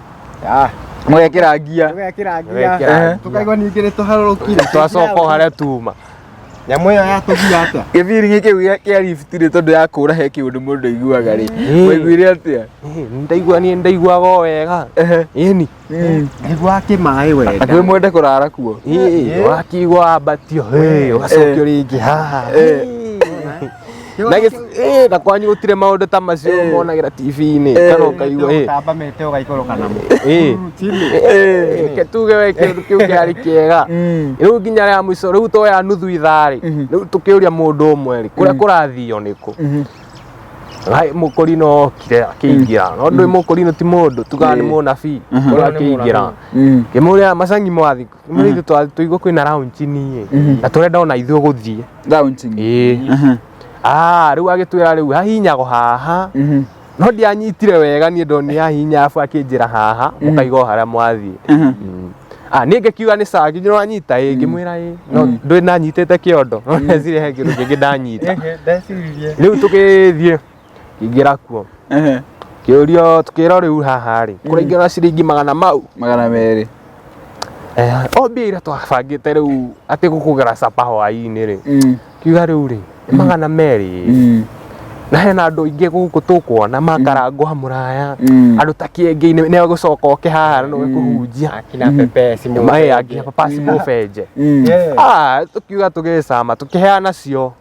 [SPEAKER 2] Ah.
[SPEAKER 1] Mũgekĩra ngia.
[SPEAKER 2] Tũgekĩra ngia.
[SPEAKER 3] Tũgekĩra ngia.
[SPEAKER 2] Tũkaigua ningĩ nĩ tũharũrũkire.
[SPEAKER 3] Twacoka o harĩa tuma.
[SPEAKER 2] Nyamũ ĩyo yatũgia atĩa?
[SPEAKER 1] Gĩbiringi kĩu kĩa lift rĩ, tondũ yakũra he kĩũndũ mũndũ aiguaga rĩ. Waiguire atĩa?
[SPEAKER 3] Ndaigua niĩ ndaiguaga o wega. Ĩni.
[SPEAKER 2] Ndaiguaga kĩmaĩ wega.
[SPEAKER 1] Hakuhĩ mwende kũrara kuo.
[SPEAKER 3] Wakĩigua wambatio, ũgacokio rĩngĩ haha. Na na kwanyu gũtirĩ maũndũ ta macio monagĩra T V-inĩ, kana ũkaigua,
[SPEAKER 2] Gũtamba mĩtĩ ũgaikũrũka namo.
[SPEAKER 3] Reke tuge we kĩndũ kĩu kĩarĩ kĩega. Rĩu nginya rĩa mũico, rĩu twoya nuthu ithaa rĩ, rĩu tũkĩũria mũndũ ũmwe rĩ, kũrĩa kũrathio nĩkũ? Hai, mũkũrinũ okire akĩingĩra. No ndũĩ mũkũrinũ ti mũndũ, tugaga nĩ mũnabii, ũrĩa akĩingĩra. Ngĩmũria macangi mwathi, ngĩmũria ithuĩ tũigua kwĩna launching ĩ, na tũrenda ona ithuĩ gũthiĩ.
[SPEAKER 1] Launching?
[SPEAKER 3] Ĩĩ. Rĩu agĩtwĩra rĩu hahinyagwo haha. No ndianyitire wega niĩ ndonire hahinya arabu akĩnjĩra haha, mũkaiga o harĩa mwathiĩ. Niĩ ngĩkiuga nĩ sawa, nginya ũranyita ĩ, ngĩmwĩra ĩ, no ndũĩ ndanyitĩte kĩondo, no ndeciria he kĩndũ kĩngĩ ndanyita.
[SPEAKER 2] Ndeciririe.
[SPEAKER 3] Rĩu tũgĩthiĩ, kĩingĩra kuo. Kĩũrio tũkĩrwo rĩu haha rĩ, kũraingĩra ciringi magana mau.
[SPEAKER 1] Magana merĩ.
[SPEAKER 3] O mbia iria twabangĩte rĩu atĩ gũkũgera capa hwaĩ-inĩ rĩ. Kiuga rĩu rĩ, nĩ magana merĩ. Na hena andũ aingĩ gũkũ tũkuona makarangwo hamũraya. Andũ ta kĩengei-inĩ nĩ egũcoka oke haha na nĩwe kũhunjia.
[SPEAKER 2] Akina Pepesi
[SPEAKER 3] Mae,
[SPEAKER 2] mũbenje.
[SPEAKER 3] akina Pepesi mũbenje. Tũkiuga tũgĩcama, tũkĩheana cio.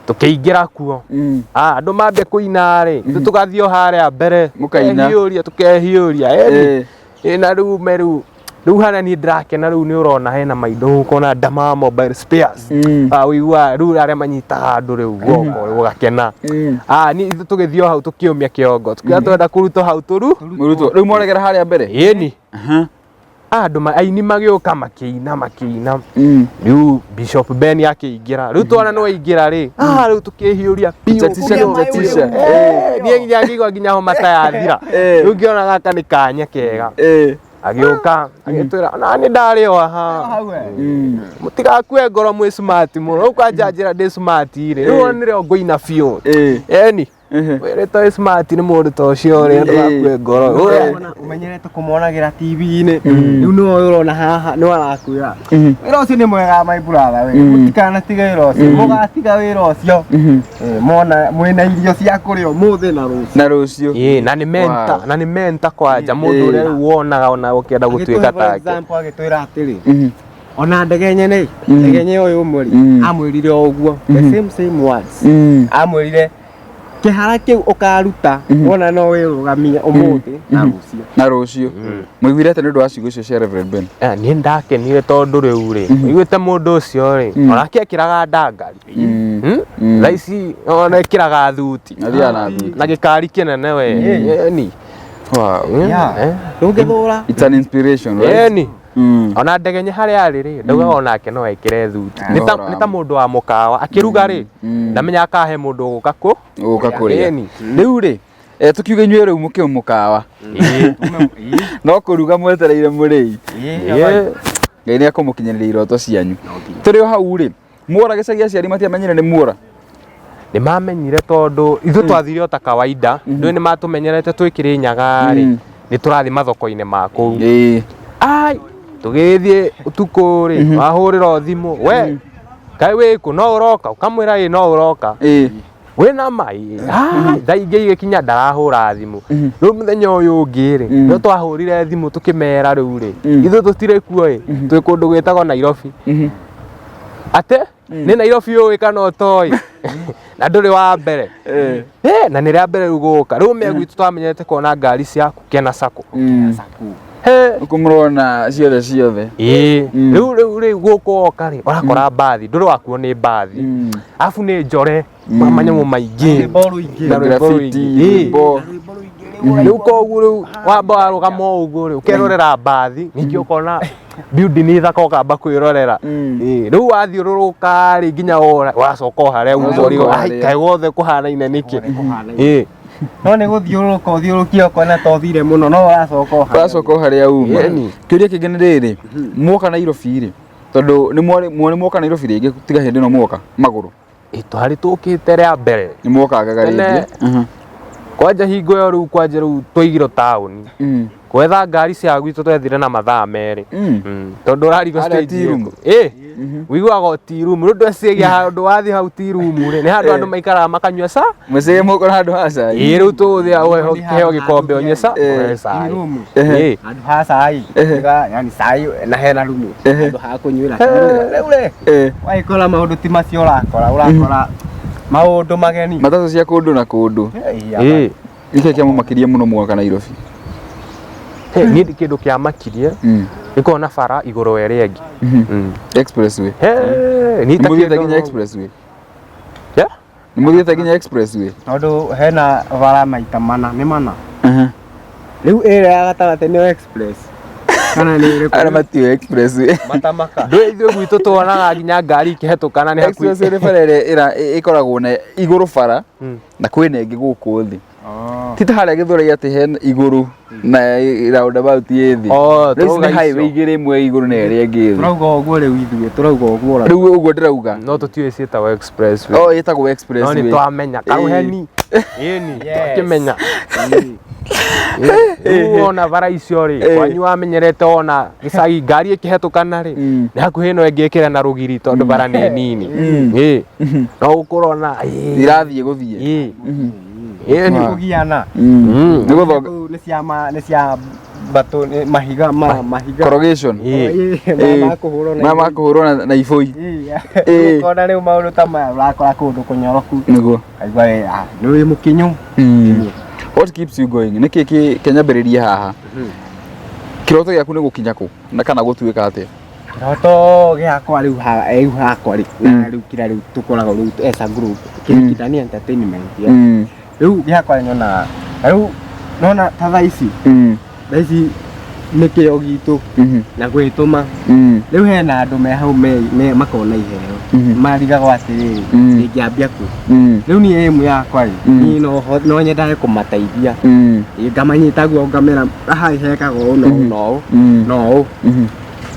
[SPEAKER 3] Tũkĩingĩra kuo. Andũ mambia kũina rĩ, ithuĩ tũgathiĩ o harĩa mbere.
[SPEAKER 1] Mũkaina.
[SPEAKER 3] Tũkehiũria, tũkehiũria. Na rĩu me rĩu, rĩu hana niĩ ndĩrakena rĩu nĩ ũrona hena maindo ũkona Dama Mobile Spares. Ũiguaga rĩu arĩa manyitaga andũ rĩu guoko ũgakena. Niĩ ithuĩ tũgĩthiĩ o hau tũkĩũmia kĩongo. Tũkiuga twenda kũrutwo hau tũru.
[SPEAKER 1] Mũrutwo. Rĩu mwaregera harĩa mbere?
[SPEAKER 3] Ĩni. Andũ aini magĩũka makĩina, makĩina. Rĩu Bishop Ben akĩingĩra. Rĩu twana nĩ waingĩra rĩ. Rĩu tũkĩhiũria biũ.
[SPEAKER 1] Chatisha, chatisha.
[SPEAKER 3] Niĩ nginya ngĩigua nginya homa ta yathira. Rĩu ngĩona gaka nĩ kanya kega. Agĩũka, agĩtwĩra, ona nĩ ndarĩ o haha. Mũtigakue ngoro mwĩ smart mũno. Rĩu kwanja njĩra ndĩ smart rĩ. Rĩu onire o ngũina biũ. Eni. Wĩrĩtwo wĩ smart nĩ mũndũ ta ũcio rĩ, ndũgakue ngoro.
[SPEAKER 2] Ũmenyerete kũmonagĩra T V-inĩ. Rĩu nĩwe ũyũ ũrona haha, nĩwe arakwĩra. Wĩra ũcio nĩ mwega my brother we. Mũtikanatige wĩra ũcio. Mũgatiga wĩra ũcio. Mona mwĩna irio cia kũrĩa ũmũthĩ na rũciũ.
[SPEAKER 1] Na rũciũ.
[SPEAKER 3] Ĩĩ, na nĩ mentor, na nĩ mentor kwanja, mũndũ ũrĩa rĩu wonaga ona ũkĩenda gũtuĩka
[SPEAKER 2] Agĩtũhe for
[SPEAKER 3] take.
[SPEAKER 2] example, agĩtwĩra atĩrĩ, ona ndege nyene, ndege nye ũyũ ũmwe rĩ, amwĩrire o ũguo, the same same words. Amwĩrire kĩhara kĩu ũkaruta, wona no wĩrũgamie ũmũthĩ na rũciũ.
[SPEAKER 1] Na rũciũ. Mũiguire atĩa nĩ ũndũ wa ciugo icio cia Reverend Ben?
[SPEAKER 3] Niĩ ndakenire tondũ rĩu rĩ, ũiguĩte mũndũ ũcio rĩ, onake ekĩraga ndangari. Thaa ici ona ekĩraga thuti.
[SPEAKER 1] Athiaga na thuti.
[SPEAKER 3] Na gĩkari kĩnene we. Ĩni.
[SPEAKER 1] Wow.
[SPEAKER 2] Ndũngĩthũra.
[SPEAKER 1] It's an inspiration, right?
[SPEAKER 3] Ĩni. Ona ndegenye harĩa arĩ rĩ, ndaugaga onake no ekĩre thuti. Nĩ ta mũndũ wa mũkawa, akĩruga rĩ, ndamenyaga kana he mũndũ ũgũka kũ?
[SPEAKER 1] Ũgũka kũrĩa.
[SPEAKER 3] Ĩni.
[SPEAKER 1] Rĩu rĩ, tũkiuge inyuĩ rĩu mũkĩ mũkawa. No kũruga mwetereire mũrĩi. Ngai nĩ ekũmũkinyanĩria iroto cianyu. Tũrĩ o hau rĩ, Muora gĩcagi aciari matiamenyire nĩ muora.
[SPEAKER 3] Nĩ mamenyire tondũ ithuĩ twathire o ta kawaida, ndũĩ nĩ matũmenyerete twĩ Kĩrĩnyaga rĩ, nĩ tũrathiĩ mathoko-inĩ ma kũu. Ai, tũgĩthiĩ ũtukũ rĩ, wahũrĩrwo thimũ, we kaĩ wĩkũ, no ũroka? Ũkamwĩra ĩ no ũroka. Wĩna ma? Ĩ. Ai, thaa ingĩ igĩkinya ndarahũra thimũ. Rĩu mũthenya ũyũ ũngĩ rĩ, no twahũrire thimũ tũkĩmera rĩu rĩ, ithuĩ tũtirĩ kuo ĩ, twĩ kũndũ gwĩtagwo Nairobi. Atĩ nĩ Nairobi ũĩ kana ũtoĩ? Na ndũrĩ wa mbere. Na nĩ rĩa mbere rĩu gũka. Rĩu mĩa gwitũ twamenyerete kuona ngari cia Kukena Sacco.
[SPEAKER 1] Gũkũ mũrona ciothe ciothe.
[SPEAKER 3] Ĩĩ. Rĩu gũkũ woka rĩ, ũrakora mbathi, ndũrĩ wakuo nĩ mbathi. Arabu nĩ njore, manyamũ maingĩ.
[SPEAKER 2] Rwĩmbo rũingĩ.
[SPEAKER 3] Na rwĩmbo
[SPEAKER 1] Graffiti,
[SPEAKER 3] rũingĩ.
[SPEAKER 1] rwĩmbo.
[SPEAKER 3] Rĩu koguo rĩu wamba warũgama o ũguo rĩ, ũkerorera mbathi, ningĩ ũkona building nĩ thaka ũkamba kwĩrorera. Ĩĩ, rĩu wathiũrũrũka rĩ nginya wora, wacoka o harĩa uma
[SPEAKER 1] Wacoka
[SPEAKER 3] ũrigwo,
[SPEAKER 1] o
[SPEAKER 3] ai
[SPEAKER 1] harĩa.
[SPEAKER 3] kaĩ wothe kũhanaine nĩkĩ? Ĩĩ.
[SPEAKER 2] No nĩ gũthiũrũrũka ũthiũrũkie ũkona ta ũthire mũno no ũracoka o harĩa.
[SPEAKER 1] Ũracoka o harĩa uma.
[SPEAKER 3] Ĩni.
[SPEAKER 1] Kĩũria kĩngĩ nĩ rĩrĩ, mwoka Nairobi rĩ, tondũ nĩ mwarĩ mwoka Nairobi rĩngĩ tiga hĩndĩ ĩno mwoka magũrũ.
[SPEAKER 3] Ĩ, twarĩ tũkĩte rĩa mbere.
[SPEAKER 1] Nĩ mwokangaga
[SPEAKER 3] Tene.
[SPEAKER 1] rĩngĩ.
[SPEAKER 3] Kwanja hingo ĩyo rĩu kwanja rĩu twaigirwo taũni. Gwetha ngari cia gwitũ twethire na mathaa merĩ. Tondũ ũrarigwo
[SPEAKER 1] Harĩa
[SPEAKER 3] stage
[SPEAKER 1] tea room.
[SPEAKER 3] ĩrĩkũ. Ĩ, ũiguaga o tea room. Rĩu ndweciria handũ wathiĩ hau tea room rĩ, nĩ handũ andũ maikaraga makanyua ca.
[SPEAKER 1] Mũcege mũkora handũ ha cai.
[SPEAKER 3] Ĩ, rĩu tũgũthiĩ ũheo gĩkombe ũnyue ca, ũheo cai.
[SPEAKER 2] Tea room.
[SPEAKER 3] Ĩ.
[SPEAKER 2] Handũ ha cai. Yani cai na hena rumu. Handũ ha kũnyuĩra. Rĩu rĩ, wagĩkora maũndũ ti macio ũrakora, ũrakora maũndũ mageni.
[SPEAKER 1] Matatũ cia kũndũ na kũndũ.
[SPEAKER 3] Ĩ.
[SPEAKER 1] Nĩkĩ kĩamũmakirie mũno mwoka Nairobi?
[SPEAKER 3] Niĩ kĩndũ kĩamakirie nĩ kuona bara igũrũ wa ĩrĩa ĩngĩ.
[SPEAKER 1] Expressway.
[SPEAKER 3] Niĩ ta
[SPEAKER 1] Nĩmũthiĩte
[SPEAKER 3] kĩndũ-
[SPEAKER 1] nginya expressway?
[SPEAKER 3] Yeah?
[SPEAKER 1] Nĩmũthiĩte nginya expressway?
[SPEAKER 2] Tondũ hena bara maita mana, nĩ mana. Rĩu ĩrĩa ya gatagatĩ nĩyo express. Kana nĩ ĩrĩkũ?
[SPEAKER 1] Arĩa matiũĩ expressway.
[SPEAKER 2] Matamaka.
[SPEAKER 3] Ndũĩ ithuĩ gwitũ tuonaga nginya ngari ikĩhetũkana nĩ hakuhĩ.
[SPEAKER 1] Expressway nĩ bara ĩrĩa ĩkoragwo na igũrũ bara na kwĩna ĩngĩ gũkũ thĩ. Ti ta harĩa Gĩthũrai atĩ hena igũrũ na roundabout ĩ thĩ.
[SPEAKER 3] Oh,
[SPEAKER 1] Rĩu ici
[SPEAKER 3] tũrauga
[SPEAKER 1] nĩ highway
[SPEAKER 3] icio.
[SPEAKER 1] igĩrĩ, ĩmwe ĩrĩ igũrũ na ĩrĩa ĩngĩ ĩ thĩ.
[SPEAKER 2] Tũrauga ũguo rĩu ithuĩ, tũrauga ũguo.
[SPEAKER 1] Rĩu ũguo ndĩrauga.
[SPEAKER 3] No tũtiũĩ ciĩtagwo expressway.
[SPEAKER 1] Oh, ĩtagwo
[SPEAKER 3] No
[SPEAKER 1] expressway.
[SPEAKER 3] nĩ twamenya karuheni. Ĩni, twakĩmenya. Rĩu wona bara icio rĩ, kwanyu wamenyerete wona gĩcagi ngari ĩkĩhetũkana rĩ, nĩ hakuhĩ ĩno ĩngĩ ĩkĩra na rũgiri tondũ bara nĩ nini. Ĩ. No ũkũrona ĩ.
[SPEAKER 1] Irathiĩ gũthiĩ.
[SPEAKER 3] Ĩ. Ĩni.
[SPEAKER 2] Kũgiana.
[SPEAKER 1] Nĩ gũthonga.
[SPEAKER 2] Nĩ cia ma nĩ cia mbatũ nĩ mahiga ma mahiga.
[SPEAKER 1] Corrugation.
[SPEAKER 2] Ĩ, ma kũhũrwo na
[SPEAKER 1] Ma makũhũrwo na ibũi.
[SPEAKER 2] Ĩ. Ũkona rĩu maũndũ ta maya ũrakora kũndũ kũnyoroku.
[SPEAKER 1] Nĩguo.
[SPEAKER 2] Kaigua we nĩ wĩ mũkinyu.
[SPEAKER 1] What keeps you going? Nĩkĩ kĩ kĩnyambĩrĩrie haha? Kĩroto gĩaku nĩ gũkinya kũ? Na kana gũtuĩka atĩa?
[SPEAKER 2] Kĩroto gĩakwa rĩu rĩu hakwa rĩ na rĩu kĩrĩa rĩu tũkoragwo rĩu as a group Kĩhikithania Entertainment. Rĩu gĩakwa nyonaga rĩu nona ta thaa ici thaa ici nĩ kĩo gitũ na gwĩtũma. Rĩu hena andũ me hau makona iheo marigagwo atĩrĩrĩ ingĩambia kũ. Rĩu niĩ aim yakwa rĩ niĩ no nyendage kũmateithia. Ngamanyita guo ngamera haha hekagwo ũũ na ũũ na ũũ na ũũ.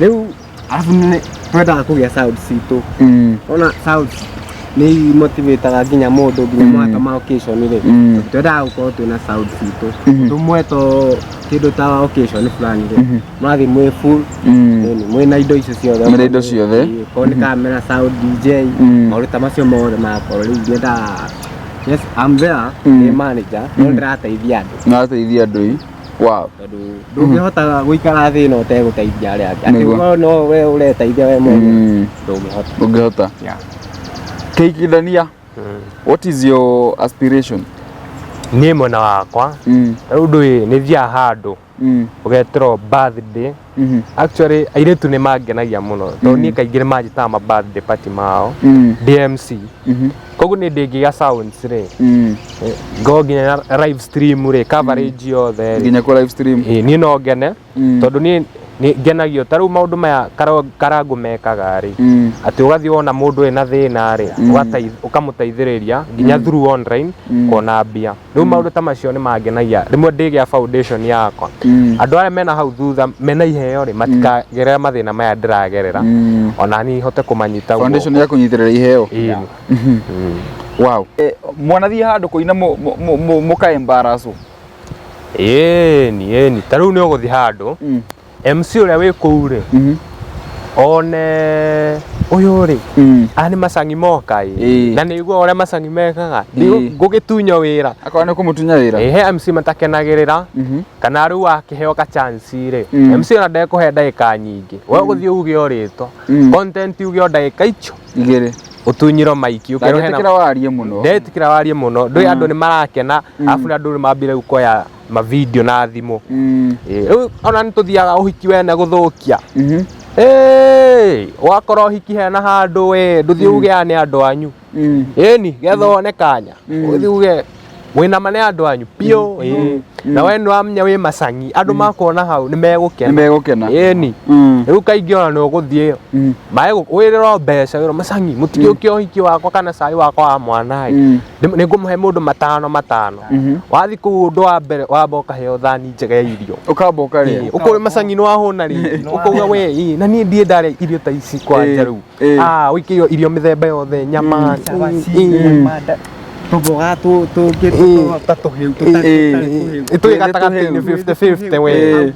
[SPEAKER 2] Rĩu arabu nĩ twendaga kũgĩa sound citũ. Ona sound nĩ motivataga nginya mũndũ nginya mwaka ma occasion rĩ. Twendaga gũkorwo twĩna sound citũ. Tũmwe to kĩndũ ta occasion fulani rĩ. Mũrathiĩ mwĩ full. Mwĩna indo icio ciothe.
[SPEAKER 1] Mwĩna indo ciothe.
[SPEAKER 2] Korwo nĩ camera, sound, DJ, maũndũ ta macio mothe magakorwo rĩu nyendaga. Yes, I'm there, ndĩ manager, no ndĩrateithia andũ.
[SPEAKER 1] Nĩũrateithia andũ ĩ. Wow.
[SPEAKER 2] Tondũ ndũngĩhota gũikara thĩ ĩno ũtegũteithia arĩa angĩ. Atĩ
[SPEAKER 1] Nĩguo.
[SPEAKER 2] ũkorwo no we ũreteithia we mwene, ndũngĩhota.
[SPEAKER 1] Ndũngĩhota.
[SPEAKER 2] Yeah.
[SPEAKER 1] Kĩhikithania, what is your aspiration?
[SPEAKER 3] Niĩ mwena wakwa, rĩu ndũĩ nĩ thiaga handũ ũgetĩrwo birthday. Actually airĩtu nĩ mangenagia mũno tondũ niĩ kaingĩ nĩ manjĩtaga ma birthday party mao ndĩ MC. Koguo niĩ ndĩngĩgĩa sounds rĩ, ngorwo nginya live stream rĩ, coverage yothe rĩ.
[SPEAKER 1] Nginya kwa live stream.
[SPEAKER 3] Ĩ, niĩ no ngene tondũ niĩ Nĩ ngenagio ta rĩu maũndũ maya Karangũ mekaga rĩ, atĩ ũgathiĩ wona mũndũ ena thĩna rĩ, ũkamũteithĩrĩria nginya through online kuona mbia. Rĩu maũndũ ta macio nĩ mangenagia. Rĩmwe ndĩgĩa foundation yakwa, andũ arĩa mena hau thutha mena iheo rĩ, matikagerera mathĩna maya ndĩragerera, ona niĩ hote kũmanyita guoko.
[SPEAKER 1] Foundation ya kũnyitĩrĩra iheo.
[SPEAKER 3] Ĩĩ.
[SPEAKER 1] Wow. Mwanathiĩ handũ kũina mũkaembaracwo?
[SPEAKER 3] Ĩni, ĩni. Ta rĩu nĩ ũgũthiĩ handũ, MC ũrĩa wĩ kũu rĩ, one ũyũ rĩ, aya nĩ macangi moka ĩ. Na nĩ igua ũrĩa macangi mekaga, ngũgĩtunywo wĩra.
[SPEAKER 1] Akorwo nĩ kũmũtunya wĩra.
[SPEAKER 3] Ĩ, he MC matakenagĩrĩra, kana rĩu wakĩheo ka chance rĩ, MC ona ndekũhe ndagĩka nyingĩ. We ũgũthiĩ uge o rĩtwa, content uge o ndagĩka icio,
[SPEAKER 1] Igĩrĩ.
[SPEAKER 3] Ũtunyirwo maiki, ũkerwo hena
[SPEAKER 1] Ndetĩkĩra warie mũno.
[SPEAKER 3] Ndetĩkĩra warie mũno. Ndũĩ andũ nĩ marakena, arabu andũ nĩ mambire kuoya ma video na thimũ. Ĩ, rĩu ona nĩ tũthiaga ũhiki wene gũthũkia. Ĩ, wakora ũhiki hena handũ ĩ, ndũthiĩ uge aya nĩ andũ anyu. Ĩni, getha wone kanya. Ũthiĩ uge wĩna ma nĩ andũ anyu biũ. Ĩ. Na we nĩ wamenya wĩ macangi, andũ makuona hau nĩ megũkena.
[SPEAKER 1] Nĩ megũkena.
[SPEAKER 3] Ĩni. Rĩu kaingĩ ona nĩ ũgũthiĩ maĩ wĩrĩrwo mbeca, wĩrwo macangi mũtigĩũke ũhiki wakwa kana cai wakwa wa mwana ĩ. Nĩ ngũmũhe mũndũ matano matano. Wathiĩ kũu ũndũ wa mbere wamba ũkaheo thani njega ya irio.
[SPEAKER 1] Ũkamba ũkarĩa.
[SPEAKER 3] Ĩ, ũkauga macangi nĩ wahũna rĩngĩ. Ũkauga we ĩ, na niĩ ndirĩ ndarĩa irio ta ici kwanja rĩu. Ah, ũikĩirio irio mĩthemba yothe, nyama,
[SPEAKER 2] Cabaci,
[SPEAKER 3] ĩ.
[SPEAKER 2] nyama, tũmboga tũngĩ ta tũhĩu, tũtarĩ tũhĩu.
[SPEAKER 3] Ĩ, twĩ gatagatĩ-inĩ 50-50 we.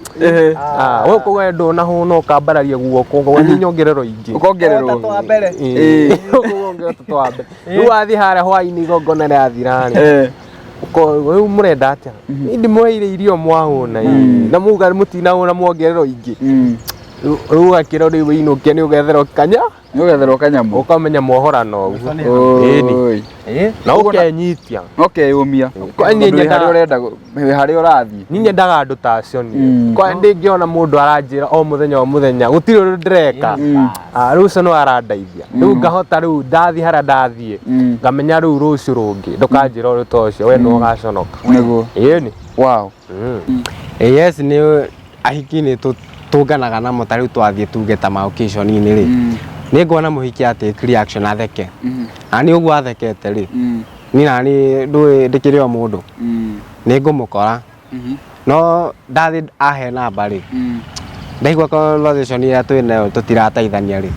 [SPEAKER 3] Ah, we ũkauga ndũnahũna ũkambararia guoko, ũkauga niĩ nyongererwo ingĩ.
[SPEAKER 1] Ũkongererwo.
[SPEAKER 2] Ta twa mbere.
[SPEAKER 3] Ĩ, ũkauga ongererwo ta twa mbere. Rĩu wathiĩ harĩa hwaĩ-inĩ igongona rĩathira rĩ, rĩu mũrenda atĩa? Niĩ ndimũheire irio mwahũna, ĩ. Na muga mũtinahũna muongererwo ingĩ. Rĩu ũgakĩrwo rĩu wĩinũke nĩ ũgetherwo kanya.
[SPEAKER 1] Nĩ ũgetherwo kanyamũ.
[SPEAKER 3] Ũkamenya mwohorano ũguo. Ĩni.
[SPEAKER 1] Oi.
[SPEAKER 3] Na ũkenyitia.
[SPEAKER 1] Ũkeyũmia.
[SPEAKER 3] Kwa niĩ
[SPEAKER 1] Tondũ wĩ
[SPEAKER 3] nyendaga-
[SPEAKER 1] harĩa ũrenda wĩ harĩa ũrathiĩ.
[SPEAKER 3] Niĩ nyendaga andũ ta acio niĩ. Kwa ndĩngĩona mũndũ aranjĩra o mũthenya o mũthenya gũtirĩ ũndũ ndĩreka. Ah, rĩu ũcio no arandeithia. Rĩu ngahota rĩu ndathiĩ harĩa ndathiĩ. Ngamenya rĩu rũciũ rũngĩ ndũkanjĩra ũndũ ta ũcio we nĩwe ũgaconoka.
[SPEAKER 1] Nĩguo.
[SPEAKER 3] Ĩni.
[SPEAKER 1] Wow.
[SPEAKER 2] Yes, nĩ ahiki nĩ tũnganaga namo ta rĩu twathiĩ tuge ta ma occasion-inĩ rĩ, nĩ nguona mũhiki a take reaction atheke. Na nĩ ũguo athekete rĩ, niĩ na niĩ ndũĩ ndĩkĩrĩ o mũndũ, nĩ ngũmũkora. No ndathiĩ ahe namba rĩ, ndaigua conversation ĩrĩa twĩ nayo tũtirateithania rĩ,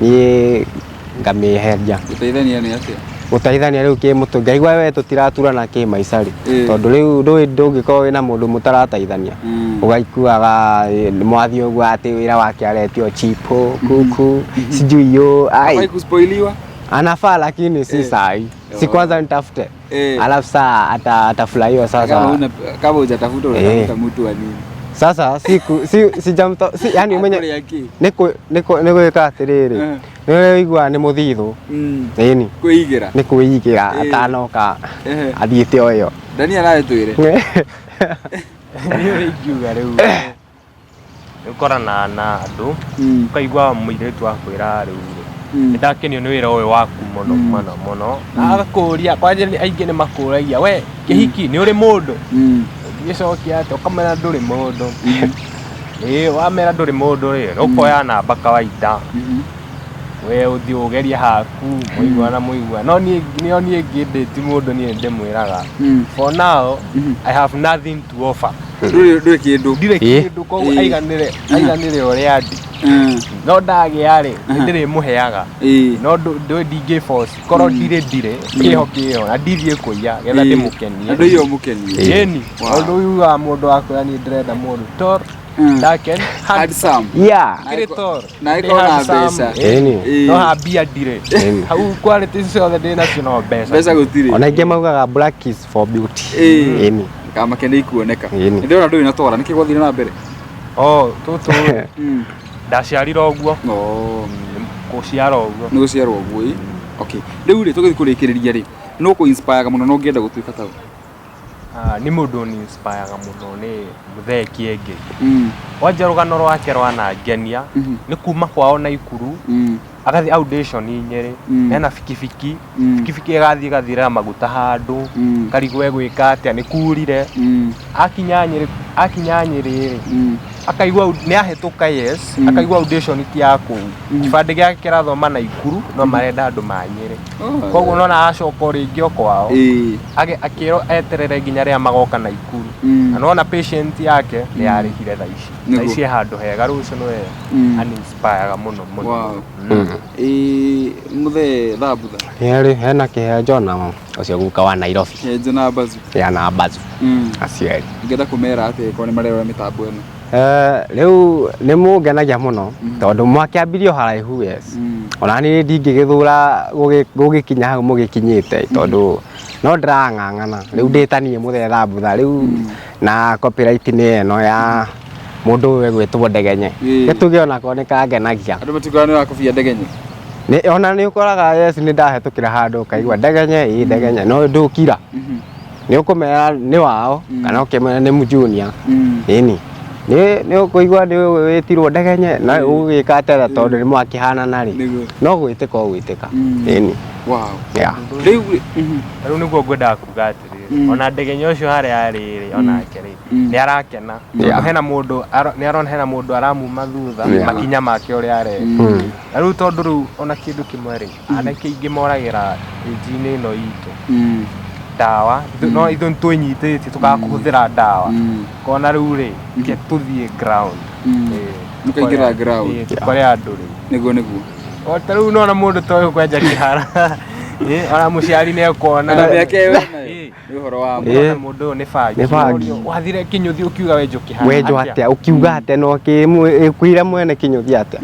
[SPEAKER 2] niĩ ngamĩeheria.
[SPEAKER 1] Gũteithania nĩ atĩa?
[SPEAKER 2] Gũteithania rĩu kĩ mũtũ ngaigua we tũtiraturana kĩ maica rĩ, tondũ rĩu ndũĩ ndũngĩkorwo wĩna mũndũ mũtarateithania, ũgaikuaga mwathiĩ ũguo atĩ wĩra wake aretio chipo kuku sijui yo ai.
[SPEAKER 1] Hafai kuspoiliwa?
[SPEAKER 2] Anafaa lakini si sahi, si kwanza nitafute, alafu saa atafurahiwa sasa.
[SPEAKER 1] Kama hujatafuta unatafuta mtu wa nini?
[SPEAKER 2] Sasa siku si sijamto si yani umenye
[SPEAKER 1] Akũrĩa kĩ?
[SPEAKER 2] Nĩ gwĩka atĩrĩrĩ, nĩ ũiguaga nĩ mũthithũ. Ĩni.
[SPEAKER 1] Kwĩigĩra.
[SPEAKER 2] Nĩ kwĩigĩra atanoka athiĩte o ĩyo.
[SPEAKER 1] Dania nawe twĩre.
[SPEAKER 3] Niĩ ũrĩa ingiuga rĩu nĩ ũkoranaga na andũ, ũkaigua mũirĩtu akwĩra rĩu rĩ, nĩ ndakenio nĩ wĩra ũyũ waku mũno mũno mũno, na agakũria kwanja nĩ aingĩ nĩ makũragia we kĩhiki nĩ ũrĩ mũndũ, ũngĩgĩcokia atĩa ũkamera ndũrĩ mũndũ. Ĩĩ, wamera ndũrĩ mũndũ rĩ, ũkoya namba kawaida, we ũthiĩ ũgerie haku mũiguana mũiguana, no niĩ no niĩ ngĩndĩti mũndũ niĩ ndĩmwĩraga for now I have nothing to offer.
[SPEAKER 1] Ndũrĩ kĩndũ.
[SPEAKER 3] Ndirĩ kĩndũ, koguo aiganĩre aiganĩre ũrĩa ndĩ, no ndagĩa rĩ nĩ ndĩrĩmũheaga, no ndũ ndingĩ force korwo ndirĩ ndirĩ kĩho kĩho na ndithiĩ kũiya getha ndĩmũkenie.
[SPEAKER 1] Na ndũiye ũmũkenie.
[SPEAKER 3] Ĩni. Ũndũ ugaga mũndũ wakwĩra niĩ ndĩrenda mũndũ tall, dark and
[SPEAKER 1] handsome.
[SPEAKER 3] Kĩrĩ tall,
[SPEAKER 1] Na
[SPEAKER 3] ndĩ
[SPEAKER 1] ĩkorwo na
[SPEAKER 3] handsome,
[SPEAKER 1] mbeca.
[SPEAKER 2] Ĩni.
[SPEAKER 3] No ha mbia ndirĩ. Hau quality ciothe ndĩ nacio no mbeca.
[SPEAKER 1] Mbeca gũtirĩ.
[SPEAKER 2] Ona aingĩ maugaga black is for beauty. Ĩni.
[SPEAKER 1] Kamake nĩ ikuoneka.
[SPEAKER 2] Ĩni.
[SPEAKER 1] Ndĩrona ndũrĩ na twara, nĩkĩ gwathire na mbere?
[SPEAKER 3] Oh, tũtũ ndaciarire ũguo. Gũciara ũguo.
[SPEAKER 1] Nĩ gũciarwo ũguo ĩ. Okay. Rĩu rĩ tũgĩthiĩ kũrĩkĩrĩria rĩ, nũ ũkũ-inspire mũno na ũngĩenda gũtuĩka tawe?
[SPEAKER 3] Ah, nĩ mũndũ ũni inspire mũno nĩ Mũthee Kĩengei. Wanja rũgano rwake rwanangenia nĩ kuma kwao Naikuru, agathiĩ audition Nyĩrĩ, ena bikibiki, bikibiki ĩgathiĩ ĩgathirĩra maguta handũ, karigwo egwĩka atĩa nĩ kurire, akinya Nyĩrĩ. Akinya Nyĩrĩ rĩ, akaigua nĩ ahĩtũka yes, akaigua audition ti ya kũu. Kĩbandĩ gĩake kĩrathoma Naikuru no marenda andũ ma Nyĩrĩ. Koguo nona acoka o rĩngĩ o kwao. Akĩrwo eterere nginya rĩrĩa magoka Naikuru. Na nona patient yake nĩ yarĩhire thaa ici. Thaa ici e handũ hega rĩu ũcio nĩwe aninspiraga mũno mũno.
[SPEAKER 1] Wow. Ĩĩ mũthee Thambutha.
[SPEAKER 2] Nĩarĩ hena kĩhenjo na ũcio guka wa Nairobi.
[SPEAKER 1] Kĩhenjo na Mbazu.
[SPEAKER 2] Ya na Mbazu. Acio erĩ.
[SPEAKER 1] Ũngĩenda kũmera atĩa angĩkorwo nĩ marerora mĩtambo ĩno?
[SPEAKER 2] Rĩu nĩ mũngenagia mũno tondũ mwakĩambirie o haraihu yes. Ona niĩ ndingĩgĩthũra gũgĩkinya hau mũgĩkinyĩte tondũ no ndĩrang'ang'ana. Rĩu ndĩ ta niĩ mũthee Thambutha rĩu na copyright nĩ ĩno ya mũndũ ũyũ egwĩtwo Ndegenye. Gĩtugĩ onako nĩ kangenagia.
[SPEAKER 1] Andũ matiugaga nĩ ũrakobia Ndegenye?
[SPEAKER 2] Nĩ ona nĩ ũkoraga yes nĩ ndahĩtũkĩra handũ ũkaigua Ndegenye ĩ Ndegenye no ndũkira. Nĩ ũkũmera nĩ wao kana ũkĩmera nĩ mũjunior. Ĩni. Nĩ nĩ ũkũigua nĩ wĩtirwo Ndegenye na ũgwĩka atĩa tondũ nĩ mwakĩhanana rĩ. No gwĩtĩka ũgwĩtĩka. Ĩni.
[SPEAKER 1] Wow.
[SPEAKER 2] Yeah.
[SPEAKER 1] Rĩu
[SPEAKER 3] Rĩu nĩguo ngwendaga kuga atĩrĩrĩ, ona Ndegenye ũcio harĩa arĩ rĩ, onake rĩ, nĩ arakena
[SPEAKER 2] Yeah.
[SPEAKER 3] tondũ hena mũndũ nĩ arona hena mũndũ aramuma thutha
[SPEAKER 2] Yeah.
[SPEAKER 3] makinya make ũrĩa areka. Na rĩu tondũ rĩu ona kĩndũ kĩmwe rĩ, anake aingĩ moragĩra ĩnji-inĩ ĩno itũ ndawa, no ithuĩ nĩ twĩnyitĩtie tũkaga kũhũthĩra ndawa. Kona rĩu rĩ, reke tũthiĩ ground.
[SPEAKER 1] Mũkaingĩra ground.
[SPEAKER 3] Tũkore andũ rĩ.
[SPEAKER 1] Nĩguo nĩguo.
[SPEAKER 3] O ta rĩu nona mũndũ ta ũyũ kwenja kĩhara. Ona mũciari nĩ ekuona.
[SPEAKER 1] Ona mĩaka ĩyo ĩnayo. Nĩ ũhoro wa ma.
[SPEAKER 3] Ũrona mũndũ ũyũ nĩ bangi.
[SPEAKER 2] Nĩ bangi.
[SPEAKER 3] Wathire kĩnyũthi ũkiuga wenjwo kĩhara.
[SPEAKER 2] Wenjwo atĩa? Ũkiuga atĩa na ũkĩra mwene kĩnyũthi atĩa?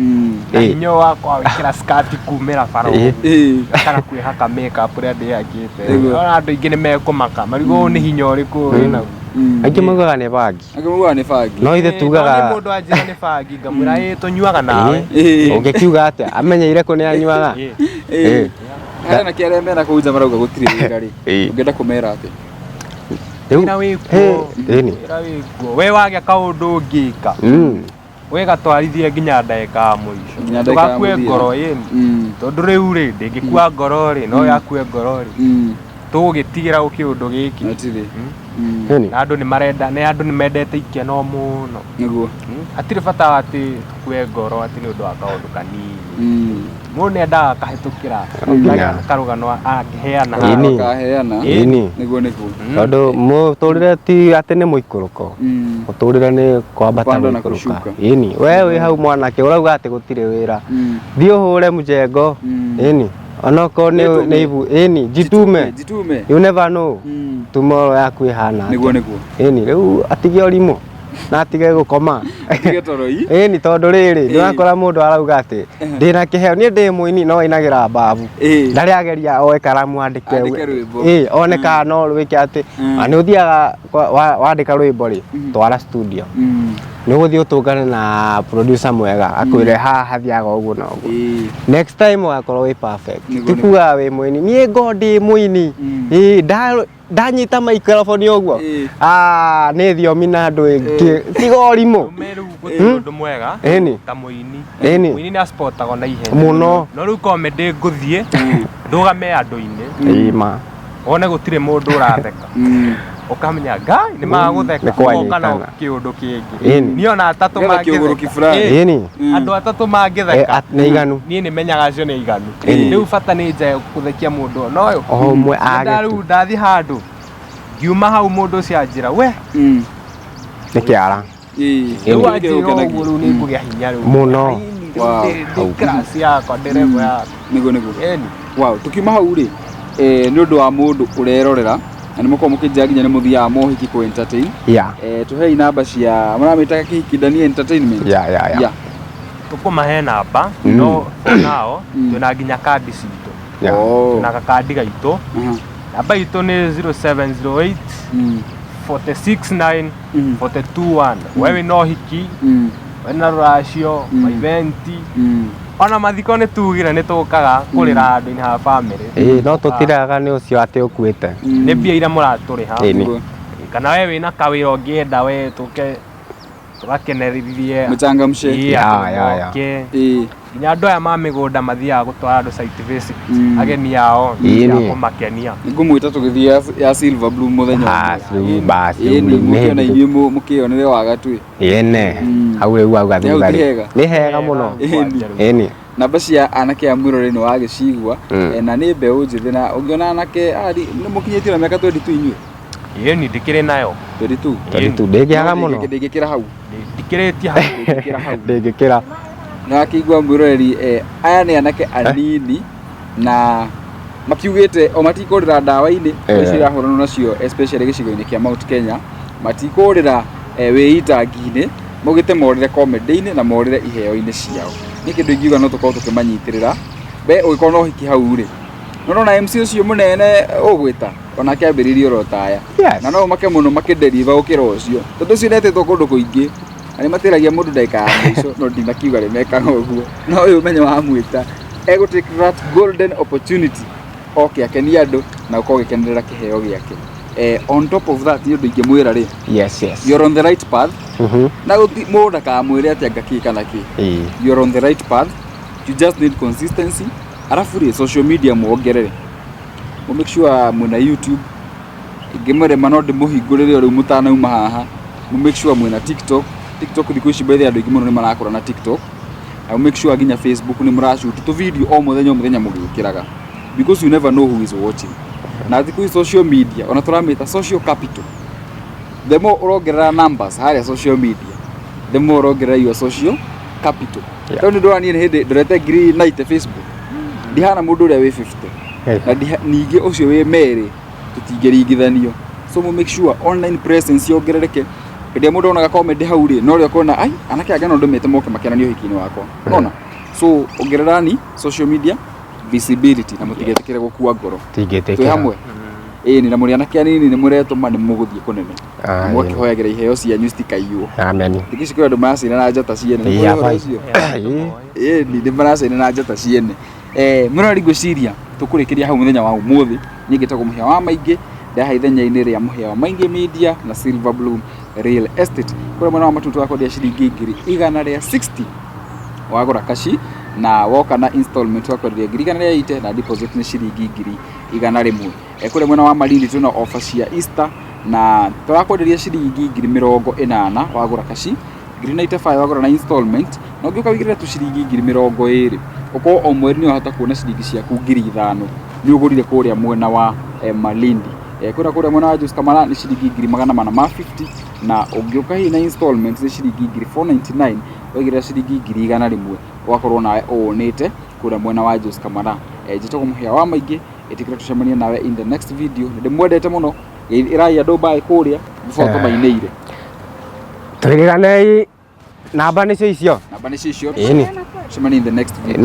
[SPEAKER 3] Na hinya wakwa wĩkĩra skirt kumĩra bara ũguo. Kana kwĩhaka make up ũrĩa ndĩhakĩte. Ona andũ aingĩ nĩ mekũmaka. Marigwo ũyũ nĩ hinya ũrĩkũ wĩnaguo.
[SPEAKER 2] Aingĩ maugaga nĩ bangi.
[SPEAKER 1] Angĩ maugaga nĩ bangi.
[SPEAKER 2] No ithuĩ tugaga
[SPEAKER 3] No mũndũ anjĩra nĩ bangi ngamwĩra ĩ tũnyuaga nawe.
[SPEAKER 2] Ũngĩkiuga atĩa? Amenyeire kũ nĩ anyuaga?
[SPEAKER 1] Harĩ anake arĩa mena kũu nja marauga gũtirĩ wĩra rĩ. Ũngĩenda kũmera atĩa?
[SPEAKER 3] Wĩra wĩkuo. Wĩra wĩkuo. We wagĩa kaũndũ ũngĩka. We gatwarithie nginya ndagĩka ya mũico. Ndũgakue ngoro ĩni. Tondũ rĩu rĩ ndĩngĩkua ngoro rĩ no yakue ngoro rĩ. Tũgũgĩtigĩra kĩũndũ gĩkĩ. Na andũ nĩ marenda nĩ andũ nĩ mendete ikeno mũno.
[SPEAKER 1] Nĩguo.
[SPEAKER 3] Hatirĩ bata atĩ tũkue ngoro atĩ nĩ ũndũ wa kaũndũ kanini. Mũndũ nĩ endaga akahĩtũkĩra karũgano angĩheana.
[SPEAKER 1] Akaheana. Nĩguo nĩguo.
[SPEAKER 2] Tondũ mũtũrĩre ti atĩ nĩ mũikũrũko. Mũtũrĩre nĩ kwambata gũikũrũka. Ĩni. We wĩ hau mwanake ũrauga atĩ gũtirĩ wĩra. Thiĩ ũhũre mjengo. Ĩni. Onokorwo nĩ ibu. Ĩni. Jitume.
[SPEAKER 1] Jitume.
[SPEAKER 2] You never know. Tomorrow yaku ĩhana atĩa.
[SPEAKER 1] Nĩguo nĩguo.
[SPEAKER 2] Ĩni. Rĩu atige ũrimũ. Na atige gũkoma.
[SPEAKER 1] Atige toro ii.
[SPEAKER 2] Ĩni tondũ rĩrĩ ndũrakora mũndũ arauga atĩ ndĩna kĩheo niĩ ndĩ mũini no ainagĩra mbabu. Ndarĩ ageria oe karamu andĩke
[SPEAKER 1] rwĩmbo.
[SPEAKER 2] One kana no rwĩke atĩ nĩ ũthiaga wandĩka rwĩmbo rĩ twara studio. Nĩ ũgũthiĩ ũtũngane na producer mwega akwĩre haha hathiaga ũguo na ũguo. Next time ũgakorwo wĩ perfect. Ti kuga wĩ mũini niĩ ngo ndĩ mũini. Ndanyita microphone ũguo. Nĩ thiomi na andũ aingĩ. Tiga ũrimũ.
[SPEAKER 3] Rĩu gũtirĩ ũndũ mwega ta mũini. Mũini nĩ aspotagwo na ihenya
[SPEAKER 2] mũno.
[SPEAKER 3] No rĩu comedy ngũthiĩ ndũgame andũ-inĩ.
[SPEAKER 2] Ma.
[SPEAKER 3] Wone gũtirĩ mũndũ ũratheka. Ũkamenya Ngai nĩ magũtheka. Ũgoka na kĩũndũ kĩngĩ. Niĩ ona atatũ mangĩtheka. Andũ atatũ mangĩtheka.
[SPEAKER 2] Nĩ aiganu.
[SPEAKER 3] Niĩ nĩ menyaga acio nĩ aiganu. Rĩu bata nĩ njae gũthekia mũndũ ona ũyũ.
[SPEAKER 2] O ũmwe age.
[SPEAKER 3] Rĩu ndathiĩ handũ ngiuma hau mũndũ ũcio anjĩra we.
[SPEAKER 2] Nĩ kĩara.
[SPEAKER 3] Rĩu anjĩra ũguo rĩu nĩ ngũgĩa hinya rĩu.
[SPEAKER 2] Mũno.
[SPEAKER 3] Ndĩ class yakwa ndĩ level yakwa.
[SPEAKER 1] Nĩguo nĩguo. Wow, tukiuma hau rĩ nĩ ũndũ wa mũndũ ũrerorera na nĩ mũkoragwo mũkĩnjĩra nginya nĩ mũthiaga mohiki kũ entertain. Tũhei namba cia mũramĩtaga kĩhiki Ndania Entertainment.
[SPEAKER 2] Yeah.
[SPEAKER 3] Tũkũmahe namba no for now twĩna nginya kandi citũ. Twĩna gakandi gaitũ. Namba itũ nĩ 0708 469 421. We wĩna ũhiki, wĩna rũracio, event, ona mathiko nĩ tugire nĩ tũkaga kũrĩra andũ-inĩ ha family.
[SPEAKER 2] No tũtiraga nĩ ũcio atĩ ũkuĩte.
[SPEAKER 3] Nĩ mbia iria mũratũrĩha. Kana we wĩna kawĩra ũngĩenda we tũke Tũgakenerithie.
[SPEAKER 1] Mũchangamshe.
[SPEAKER 3] Ĩĩ,
[SPEAKER 2] Ya,
[SPEAKER 3] andũ
[SPEAKER 2] ya, ya.
[SPEAKER 3] moke. Nginya andũ aya ma mĩgũnda mathiaga gũtwara andũ site visit, ageni ao
[SPEAKER 2] Ĩĩ,
[SPEAKER 3] ya
[SPEAKER 2] nĩ.
[SPEAKER 3] kũmakenia.
[SPEAKER 1] Nĩngũmwĩta tũgĩthiĩ ya Silver Blue mũthenya
[SPEAKER 2] Ah,
[SPEAKER 1] ũmwe.
[SPEAKER 2] rĩu basi,
[SPEAKER 1] Ĩĩ,
[SPEAKER 2] rĩu
[SPEAKER 1] nĩ
[SPEAKER 2] nĩ
[SPEAKER 1] mũkĩona
[SPEAKER 2] hĩndĩ.
[SPEAKER 1] inyuĩ mũkĩyonere wagatwĩ.
[SPEAKER 2] Ĩne. Hau rĩu auga
[SPEAKER 1] Nĩ hau
[SPEAKER 2] thutha
[SPEAKER 1] ti
[SPEAKER 2] rĩ.
[SPEAKER 1] hega?
[SPEAKER 2] Nĩ hega mũno.
[SPEAKER 1] Ĩni.
[SPEAKER 2] Ĩni.
[SPEAKER 1] Namba cia anake a mwĩrore nĩ wagĩcigua. Na nĩ mbeũ njĩthĩ na ũngĩona anake nĩ mũkinyĩtie na mĩaka 22 inyuĩ?
[SPEAKER 3] Ĩni, ndĩkĩrĩ nayo.
[SPEAKER 1] 22.
[SPEAKER 2] 22 ndĩngĩaga
[SPEAKER 1] No,
[SPEAKER 2] mũno.
[SPEAKER 1] Ndĩngĩkĩra hau.
[SPEAKER 3] Ndikĩrĩtie hau.
[SPEAKER 1] Ndĩngĩkĩra hau.
[SPEAKER 2] Ndĩngĩkĩra.
[SPEAKER 1] Nĩ wakĩigua mwĩroreri, aya nĩ anake anini na makiugĩte o matikũrĩra ndawa-inĩ icio irahũranwo nacio especially gĩcigo-inĩ kĩa Mount Kenya, matikũrĩra wĩitangi-inĩ, maugĩte morĩre comedy-inĩ na morĩre iheo-inĩ ciao. Nĩ kĩndũ ingiuga no tũkorwo tũkĩmanyitĩrĩra. We ũngĩkorwo na ũhiki hau rĩ, no nona MC ũcio mũnene ũgwĩta onake ambĩrĩirie oro taya.
[SPEAKER 2] Yes.
[SPEAKER 1] Na no ũmake mũno makĩdeliver gũkĩra ũcio, tondũ ũcio nĩetĩtwo kũndũ kũingĩ na nĩmatĩragia mũndũ ndagĩka ya mũico, no ndinakiuga nĩ mekaga ũguo. No ũyũ ũmenye wamwĩta egũ take that golden opportunity oke akenie andũ na ũkorwo ũgĩkenerera kĩheo gĩake. On top of that, nĩ ũndũ ingĩmwĩra rĩ,
[SPEAKER 2] Yes.
[SPEAKER 1] you're on the right path. Na mũndũ ndakamwĩre atĩ anga kĩ kana kĩ. You're on the right path, you just need consistency. Arabu rĩ, social media muongerere, mu make sure mwĩna YouTube, ingĩmũrema no ndĩmũhingũrĩre o rĩu mũtanauma haha. Mu make sure mwĩna TikTok. TikTok thikũ ici by the way andũ aingĩ mũno nĩ marakũra na TikTok. Na mu make sure nginya Facebook nĩ mũrashoot tũ video o mũthenya o mũthenya mũgĩkĩraga, because you never know who is watching. Na thikũ ici social media ona tũramĩta social capital. The more ũrongerera numbers harĩa social media, the more ũrongerera your social capital. Tondũ nĩ ndona niĩ nĩ hĩndĩ ndorete 90,000 Facebook, ndihana mũndũ ũrĩa wĩ 50. Na ningĩ ũcio wĩ merĩ tũtingĩringithanio. So mu make sure online presence yongerereke. Hĩndĩ ĩrĩa mũndũ onaga comedy hau rĩ, no rĩo akona ai anake anga no ndũmĩte moke makenanie ũhiki-inĩ wakwa. Unaona? So ongererani social media visibility na mũtigetĩkĩre gũkua ngoro. Twĩ
[SPEAKER 2] Tingĩtĩkĩra.
[SPEAKER 1] hamwe. Ĩĩ, na mũrĩ anake anini nĩ mũretũma nĩ mũgũthiĩ kũnene.
[SPEAKER 2] Ah,
[SPEAKER 1] Mũgakĩhoyagĩra iheo cianyu citikaiywo.
[SPEAKER 2] Amen.
[SPEAKER 1] Thikũ ici kwĩ andũ maracina na njata ciene. Nĩ
[SPEAKER 2] Ĩĩ,
[SPEAKER 1] mũĩ ũhoro
[SPEAKER 2] hapa.
[SPEAKER 1] ũcio?
[SPEAKER 2] Ĩĩ.
[SPEAKER 1] Ĩĩ, nĩ maracina na njata ciene. Mũrori ngwĩciria tũkũrĩkĩria hau mũthenya wa ũmũthĩ. Niĩ ngĩtagwo Mũhĩa wa Maingĩ, ndaha ithenya-inĩ rĩa Mũhĩa wa Maingĩ Media na Silver Bloom Real Estate. Kũrĩa mwena wa Matu tũrakwendia ciringi 160,000 wagũra kaci, na woka na installment wakwenderia 180,000 na deposit nĩ ciringi 100,000. Kũrĩa mwena wa Malindi twĩna offer cia Easter na tũrakwenderia ciringi 80,000 wagũra kaci, 95,000 wagũra na installment, na ũngĩũka wĩigĩrĩre tu ciringi 20,000 ũkorwo o mweri nĩ wahota kuona ciringi ciaku 5,000 nĩ ũgũrire kũrĩa mwena wa Malindi. Kũrĩa mwena wa Jos Kamara nĩ ciringi 450,000, na ũngĩũka hihi na installment nĩ ciringi 499,000, waigĩrĩra ciringi 100,000 ũgakorwo nawe ũũnĩte kũrĩa mwena wa Jos Kamara. Njĩtagwo Mũhĩa wa Maingĩ, ĩtĩkĩra tũcemanie nawe in the next video. Nĩ ndĩmwendete mũno, ĩrai andũ mbaĩ kũrĩa before tũmainĩire.
[SPEAKER 2] Twĩrĩganei namba nĩcio icio.
[SPEAKER 1] Namba nĩcio icio.
[SPEAKER 2] Ĩni.
[SPEAKER 1] Tũcemanie in the next video.